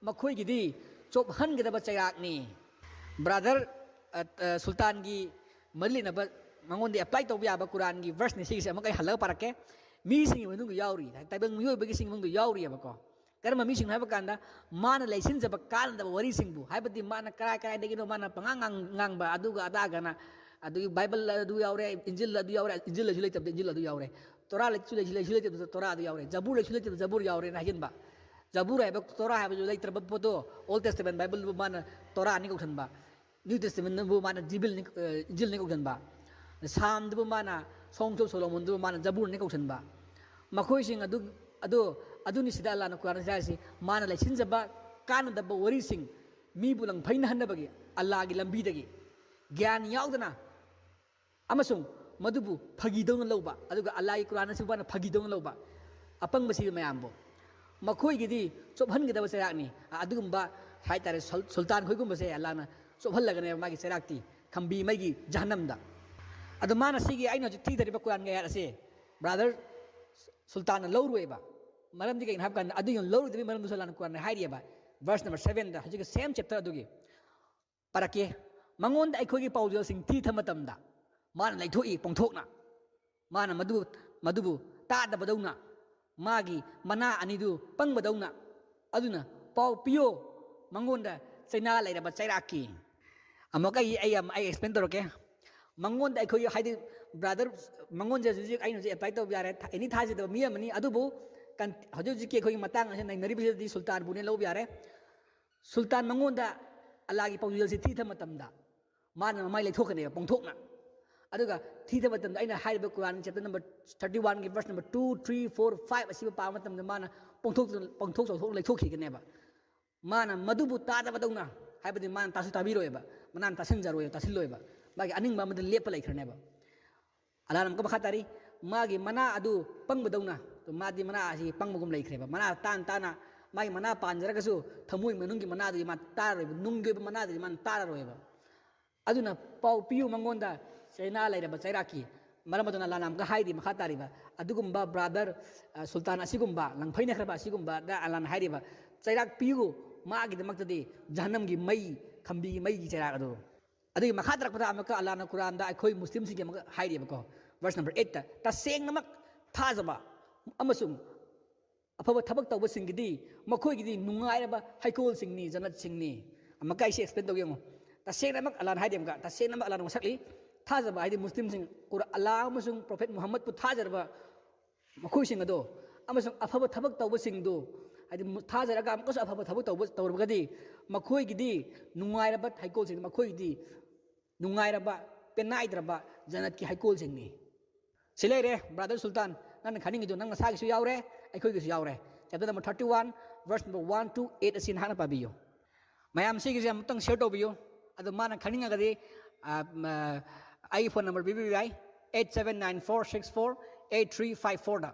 ꯃꯈꯣꯏꯒꯤꯗꯤ ꯆꯣꯞꯍꯟꯒꯗꯕ ꯆꯩꯔꯥꯛꯅꯤ꯫ Brother, ꯑ, ꯑ, ꯁꯨꯜꯇꯥꯟꯒꯤ ꯃꯔꯤ ꯂꯩꯅꯕ, ꯃꯉꯣꯟꯗ apply ꯇꯧꯕ ꯌꯥꯕ ꯀꯨꯔꯥꯟꯒꯤ verseꯅꯤ ꯁꯤꯒꯤꯁꯦ꯫ ꯑꯃꯨꯛ ꯑꯩ ꯍꯜꯂꯒ ꯄꯥꯔꯛꯀꯦ꯫ ꯃꯤꯁꯤꯡꯒꯤ ꯃꯅꯨꯡꯗ ꯌꯥꯎꯔꯤ, ꯇꯥꯏꯕꯪ ꯃꯤꯑꯣꯏꯕꯒꯤꯁꯤꯡꯒꯤ ꯃꯅꯨꯡꯗ ꯌꯥꯎꯔꯤꯑꯕꯀꯣ꯫ ꯀꯔꯝꯕ ꯃꯤꯁꯤꯡꯅꯣ ꯍꯥꯏꯕ ꯀꯥꯟꯗ, ꯃꯥꯅ ꯂꯩꯁꯤꯟꯖꯕ ꯀꯥꯟꯅꯗꯕ ꯋꯥꯔꯤꯁꯤꯡꯕꯨ, ꯍꯥꯏꯕꯗꯤ ꯃꯥꯅ ꯀꯔꯥꯏ ꯀꯔꯥꯏꯗꯒꯤꯅꯣ ꯃꯥꯅ ꯄꯉꯥꯡ ꯉꯥꯡ-, ꯉꯥꯡꯕ, ꯑꯗꯨꯒ ꯑꯗꯥꯒꯅ, ꯑꯗꯨꯒꯤ ꯕꯥꯏꯕꯜ ꯑꯗꯨ ꯌꯥꯎꯔꯦ, ꯏꯟꯖꯤꯜ ꯑꯗꯨ ꯌꯥꯎꯔꯦ, ꯏꯟꯖꯤꯜ ꯂꯩꯁꯨ ꯂꯩꯇꯕꯗ ꯏꯟꯖꯤꯜ ꯑꯗꯨ ꯌꯥꯎꯔꯦ, ꯇꯣꯔꯥ ꯂꯩꯁꯨ ꯂꯩꯁꯨ ꯂꯩꯇꯕꯗ ꯇꯣꯔꯥ ꯑꯗꯨ ꯌꯥꯎꯔꯦ, ꯖꯕꯨꯔ ꯂꯩꯁꯨ ꯂꯩꯇꯕꯗ ꯖꯕꯨꯔ ꯌꯥꯎꯔꯦꯅ ꯍꯥꯏꯖꯤꯟꯕ꯫ ꯖꯕꯨꯔ ꯍꯥꯏꯕ, ꯇꯣꯔꯥ ꯍꯥꯏꯕꯁꯨ ꯂꯩꯇ꯭ꯔꯕ ꯄꯣꯠꯇꯣ, Old Testament ꯕꯥꯏꯕꯜꯕꯨ ꯃꯥꯅ ꯇꯣꯔꯥꯅꯤ ꯀꯧꯁꯟꯕ, New Testamentꯕꯨ ꯃꯥꯅ ꯖꯤꯕꯤꯜꯅꯤ, ꯑ, ꯏꯟꯖꯤꯜꯅꯤ ꯀꯧꯁꯟꯕ, ꯁꯥꯝꯗꯨꯕꯨ ꯃꯥꯅ, Songs of Solomonꯗꯨꯕꯨ ꯃꯥꯅ ꯖꯕꯨꯔꯅꯤ ꯀꯧꯁꯟꯕ꯫ ꯃꯈꯣꯏꯁꯤꯡ ꯑꯗꯨ, ꯑꯗꯨ, ꯑꯗꯨꯅꯤ ꯁꯤꯗ ꯑꯜꯂꯥꯍꯅ ꯀꯨꯔꯥꯟꯗ ꯍꯥꯏꯔꯤꯁꯤ, ꯃꯥꯅ ꯂꯩꯁꯤꯟꯖꯕ ꯀꯥꯟꯅꯗꯕ ꯋꯥꯔꯤꯁꯤꯡ, ꯃꯤꯕꯨ ꯂꯪꯐꯩꯅꯍꯟꯅꯕꯒꯤ, ꯑꯜꯂꯥꯍꯒꯤ ꯂꯝꯕꯤꯗꯒꯤ ꯒ꯭ꯌꯥꯟ ꯌꯥꯎꯗꯅ ꯑꯃꯁꯨꯡ ꯃꯗꯨꯕꯨ ꯐꯥꯒꯤꯗꯧꯅ ꯂꯧꯕ, ꯑꯗꯨꯒ ꯑꯜꯂꯥꯍꯒꯤ ꯀꯨꯔꯥꯟ ꯑꯁꯤꯕꯨ ꯃꯥꯅ ꯐꯥꯒꯤꯗꯧꯅ ꯂꯧꯕ, ꯑꯄꯪꯕ ꯁꯤꯕ ꯃꯌꯥꯝꯕꯨ꯫ ꯃꯈꯣꯏꯒꯤꯗꯤ ꯆꯣꯞꯍꯟꯒꯗꯕ ꯆꯩꯔꯥꯛꯅꯤ꯫ ꯑꯗꯨꯒꯨꯝꯕ ꯍꯥꯏꯇꯥꯔꯦ, ꯁꯨꯜ-, ꯁꯨꯜꯇꯥꯟ ꯈꯣꯏꯒꯨꯝꯕꯁꯦ ꯑꯜꯂꯥꯍꯅ ꯆꯣꯞꯍꯜꯂꯒꯅꯦꯕ ꯃꯥꯒꯤ ꯆꯩꯔꯥꯛꯇꯤ, ꯈꯝꯕꯤ ꯃꯩꯒꯤ ꯖꯍꯟꯅꯝꯗ꯫ ꯑꯗꯣ ꯃꯥꯅ ꯁꯤꯒꯤ ꯑꯩꯅ ꯍꯧꯖꯤꯛ ꯊꯤꯗꯔꯤꯕ ꯀꯨꯔꯥꯟꯒꯤ ꯑꯥꯌꯥꯠ ꯑꯁꯦ, brother, ꯁꯨꯜꯇꯥꯟꯅ ꯂꯧꯔꯣꯏꯕ꯫ ꯃꯔꯝꯗꯤ ꯀꯩꯒꯤꯅꯣ ꯍꯥꯏꯕ ꯀꯥꯟꯗ, ꯑꯗꯨꯒꯤ ꯂꯧꯔꯣꯏꯗꯕꯒꯤ ꯃꯔꯝꯗꯨꯁꯨ ꯑꯜꯂꯥꯍꯅ ꯀꯨꯔꯥꯟꯗ ꯍꯥꯏꯔꯤꯑꯕ꯫ Verse number sevenꯗ, ꯍꯧꯖꯤꯛꯀꯤ same chapter ꯑꯗꯨꯒꯤ ꯄꯥꯔꯛꯀꯦ꯫ ꯃꯉꯣꯟꯗ ꯑꯩꯈꯣꯏꯒꯤ ꯄꯥꯎꯖꯦꯜꯁꯤꯡ ꯊꯤꯊ ꯃꯇꯝꯗ ꯃꯥꯅ ꯂꯩꯊꯣꯛꯏ ꯄꯣꯡꯊꯣꯛꯅ꯫ ꯃꯥꯅ ꯃꯗꯨ ꯃꯗꯨꯕꯨ ꯇꯥꯗꯕꯗꯧꯅ, ꯃꯥꯒꯤ ꯃꯅꯥ ꯑꯅꯤꯗꯨ ꯄꯪꯕꯗꯧꯅ, ꯑꯗꯨꯅ ꯄꯥꯎ ꯄꯤꯌꯣ ꯃꯉꯣꯟꯗ, ꯆꯩꯅꯥ ꯂꯩꯔꯕ ꯆꯩꯔꯥꯛꯀꯤ꯫ ꯑꯃꯨꯛ ꯑꯩ ꯑꯩ ꯑꯃ ꯑꯩ ꯑꯦꯛꯁꯄ꯭ꯂꯦꯟ ꯇꯧꯔꯛꯀꯦ꯫ ꯃꯉꯣꯟꯗ ꯑꯩꯈꯣꯏ, ꯍꯥꯏꯗꯤ, ꯕ꯭ꯔꯥꯗꯔ, ꯃꯉꯣꯟꯁꯦ ꯍꯧꯖꯤꯛ ꯍꯧꯖꯤꯛ ꯑꯩꯅ ꯍꯧꯖꯤꯛ ꯑꯦꯄ꯭ꯂꯥꯏ ꯇꯧꯕ ꯌꯥꯔꯦ, ꯑꯦꯅꯤ ꯊꯥꯖꯗꯕ ꯃꯤ ꯑꯃꯅꯤ꯫ ꯑꯗꯨꯕꯨ ꯀꯟ- ꯍꯧꯖꯤꯛ ꯍꯧꯖꯤꯛꯀꯤ ꯑꯩꯈꯣꯏꯒꯤ ꯃꯇꯥꯡ ꯑꯁꯤ ꯅꯩꯅꯔꯤꯕꯁꯤꯗꯤ ꯁꯨꯜꯇꯥꯟꯕꯨꯅꯦ ꯂꯧꯕ ꯌꯥꯔꯦ꯫ ꯁꯨꯜꯇꯥꯟ ꯃꯉꯣꯟꯗ ꯑꯜꯂꯥꯒꯤ ꯄꯥꯎꯖꯦꯜꯁꯤ ꯊꯤꯊ ꯃꯇꯝꯗ ꯃꯥꯅ ꯃꯃꯥꯏ ꯂꯩꯊꯣꯛꯀꯅꯦꯕ ꯄꯣꯡꯊꯣꯛꯅ꯫ ꯑꯗꯨꯒ ꯊꯤꯊ ꯃꯇꯝꯗ ꯑꯩꯅ ꯍꯥꯏꯔꯤꯕ ꯀꯨꯔꯥꯟ ꯆꯦꯞꯇꯔ ꯅꯝꯕꯔ ꯊꯥꯔꯇꯤ ꯋꯥꯟꯒꯤ verse number two, three, four, five ꯑꯁꯤꯕꯨ ꯄꯥꯕ ꯃꯇꯝꯗ ꯃꯥꯅ ꯄꯣꯡꯊꯣꯛ ꯄꯣꯡꯊꯣꯛ ꯆꯥꯎꯊꯣꯛꯅ ꯂꯩꯊꯣꯛꯈꯤꯒꯅꯦꯕ꯫ ꯃꯥꯅ ꯃꯗꯨꯕꯨ ꯇꯥꯗꯕꯗꯧꯅ, ꯍꯥꯏꯕꯗꯤ ꯃꯥꯅ ꯇꯥꯁꯨ ꯇꯥꯕꯤꯔꯣꯏꯕ, ꯃꯅꯥꯅ ꯇꯥꯁꯤꯟꯖꯔꯣꯏꯕ, ꯇꯥꯁꯤꯜꯂꯣꯏꯕ, ꯃꯥꯒꯤ ꯑꯅꯤꯡꯕ ꯑꯃꯗ ꯂꯦꯞꯄ ꯂꯩꯈ꯭ꯔꯅꯦꯕ꯫ ꯑꯜꯂꯥꯍꯅ ꯑꯃꯨꯛꯀ ꯃꯈꯥ ꯇꯥꯔꯤ, ꯃꯥꯒꯤ ꯃꯅꯥ ꯑꯗꯨ ꯄꯪꯕꯗꯧꯅ, ꯃꯥꯗꯤ ꯃꯅꯥ ꯑꯁꯤ ꯄꯪꯕꯒꯨꯝ ꯂꯩꯈ꯭ꯔꯦꯕ꯫ ꯃꯅꯥ ꯇꯥꯅ ꯇꯥꯅ, ꯃꯥꯒꯤ ꯃꯅꯥ ꯄꯥꯟꯖꯔꯒꯁꯨ ꯊꯃꯣꯏ ꯃꯅꯨꯡꯒꯤ ꯃꯅꯥꯗꯨꯗꯤ ꯃꯥ ꯇꯥꯔꯔꯣꯏꯕ, ꯅꯨꯡꯒꯤ ꯑꯣꯏꯕ ꯃꯅꯥꯗꯨꯗꯤ ꯃꯥꯅ ꯇꯥꯔꯔꯣꯏꯕ꯫ ꯑꯗꯨꯅ ꯄꯥꯎ ꯄꯤꯌꯨ ꯃꯉꯣꯟꯗ, ꯆꯩꯅꯥ ꯂꯩꯔꯕ ꯆꯩꯔꯥꯛꯀꯤ꯫ ꯃꯔꯝ ꯑꯗꯨꯅ ꯑꯜꯂꯥꯍꯅ ꯑꯃꯨꯛꯀ ꯍꯥꯏꯔꯤ ꯃꯈꯥ ꯇꯥꯔꯤꯕ, ꯑꯗꯨꯒꯨꯝꯕ ꯕ꯭ꯔꯥꯗꯔ, ꯑ, ꯁꯨꯜꯇꯥꯟ ꯑꯁꯤꯒꯨꯝꯕ, ꯂꯪꯐꯩꯅꯈ꯭ꯔꯕ ꯑꯁꯤꯒꯨꯝꯕꯗ ꯑꯜꯂꯥꯍꯅ ꯍꯥꯏꯔꯤꯕ, ꯆꯩꯔꯥꯛ ꯄꯤꯌꯨ, ꯃꯥꯒꯤꯗꯃꯛꯇꯗꯤ ꯖꯍꯟꯅꯝꯒꯤ ꯃꯩ, ꯈꯝꯕꯤꯒꯤ ꯃꯩꯒꯤ ꯆꯩꯔꯥꯛ ꯑꯗꯨ꯫ ꯑꯗꯨꯒꯤ ꯃꯈꯥ ꯇꯥꯔꯛꯄꯗ ꯑꯃꯨꯛꯀ ꯑꯜꯂꯥꯍꯅ ꯀꯨꯔꯥꯟꯗ ꯑꯩꯈꯣꯏ ꯃꯨꯁꯂꯤꯝꯁꯤꯡꯒꯤ ꯑꯃꯨꯛꯀ ꯍꯥꯏꯔꯤꯕꯀꯣ, ꯚꯔꯁ ꯅꯝꯕꯔ ꯑꯩꯠꯇ, "ꯇꯁꯦꯡꯅꯃꯛ ꯊꯥꯖꯕ ꯑꯃꯁꯨꯡ ꯑꯐꯕ ꯊꯕꯛ ꯇꯧꯕꯁꯤꯡꯒꯤꯗꯤ ꯃꯈꯣꯏꯒꯤꯗꯤ ꯅꯨꯡꯉꯥꯏꯔꯕ ꯍꯩꯀꯣꯜꯁꯤꯡꯅꯤ, ꯖꯅꯠꯁꯤꯡꯅꯤ"꯫ ꯑꯃꯨꯛꯀ ꯑꯩꯁꯦ ꯑꯦꯛꯁꯄ꯭ꯂꯦꯟ ꯇꯧꯒꯦ ꯌꯦꯡꯉꯣ꯫ ꯇꯁꯦꯡꯅꯃꯛ ꯑꯜꯂꯥꯍꯅ ꯍꯥꯏꯔꯤ ꯑꯃꯨꯛꯀ, ꯇꯁꯦꯡꯅꯃꯛ ꯑꯜꯂꯥꯍꯅ ꯃꯁꯛꯂꯤ ꯊꯥꯖꯕ, ꯍꯥꯏꯗꯤ ꯃꯨꯁꯂꯤꯝꯁꯤꯡ, ꯀꯨꯔ-, ꯑꯜꯂꯥꯍ ꯑꯃꯁꯨꯡ ꯄ꯭ꯔꯣꯐꯦꯠ ꯃꯨꯍꯝꯃꯗꯄꯨ ꯊꯥꯖꯔꯕ ꯃꯈꯣꯏꯁꯤꯡ ꯑꯗꯣ, ꯑꯃꯁꯨꯡ ꯑꯐꯕ ꯊꯕꯛ ꯇꯧꯕꯁꯤꯡꯗꯨ, ꯍꯥꯏꯗꯤ ꯃꯨ-, ꯊꯥꯖꯔꯒ ꯑꯃꯨꯛꯀꯁꯨ ꯑꯐꯕ ꯊꯕꯛ ꯇꯧꯕ, ꯇꯧꯔꯕꯒꯗꯤ ꯃꯈꯣꯏꯒꯤꯗꯤ ꯅꯨꯡꯉꯥꯏꯔꯕ ꯍꯩꯀꯣꯜꯁꯤꯡ, ꯃꯈꯣꯏꯒꯤꯗꯤ ꯅꯨꯡꯉꯥꯏꯔꯕ, ꯄꯦꯟꯅꯥꯏꯗ꯭ꯔꯕ ꯖꯅꯠꯀꯤ ꯍꯩꯀꯣꯜꯁꯤꯡꯅꯤ꯫ ꯁꯤ ꯂꯩꯔꯦ, ꯕ꯭ꯔꯥꯗꯔ ꯁꯨꯜꯇꯥꯟ, ꯅꯪꯅ ꯈꯟꯅꯤꯡꯉꯤꯗꯣ ꯅꯪ ꯅꯁꯥꯒꯤꯁꯨ ꯌꯥꯎꯔꯦ, ꯑꯩꯈꯣꯏꯒꯤꯁꯨ ꯌꯥꯎꯔꯦ꯫ Chapter number thirty one, verse number one two eight ꯑꯁꯤ ꯅꯍꯥꯛꯅ ꯄꯥꯕꯤꯌꯨ꯫ ꯃꯌꯥꯝ ꯁꯤꯒꯤꯁꯦ ꯑꯃꯨꯛꯇꯪ ꯁꯤꯌꯔ ꯇꯧꯕꯤꯌꯨ꯫ ꯑꯗꯣ ꯃꯥꯅ ꯈꯪꯅꯤꯡꯉꯒꯗꯤ, ꯑ, ꯃ, ꯑꯩꯒꯤ ꯐꯣꯟ ꯅꯝꯕꯔ ꯄꯤꯕꯤꯕ ꯌꯥꯏ, eight seven nine four six four eight three five ꯐꯣꯔꯗ꯫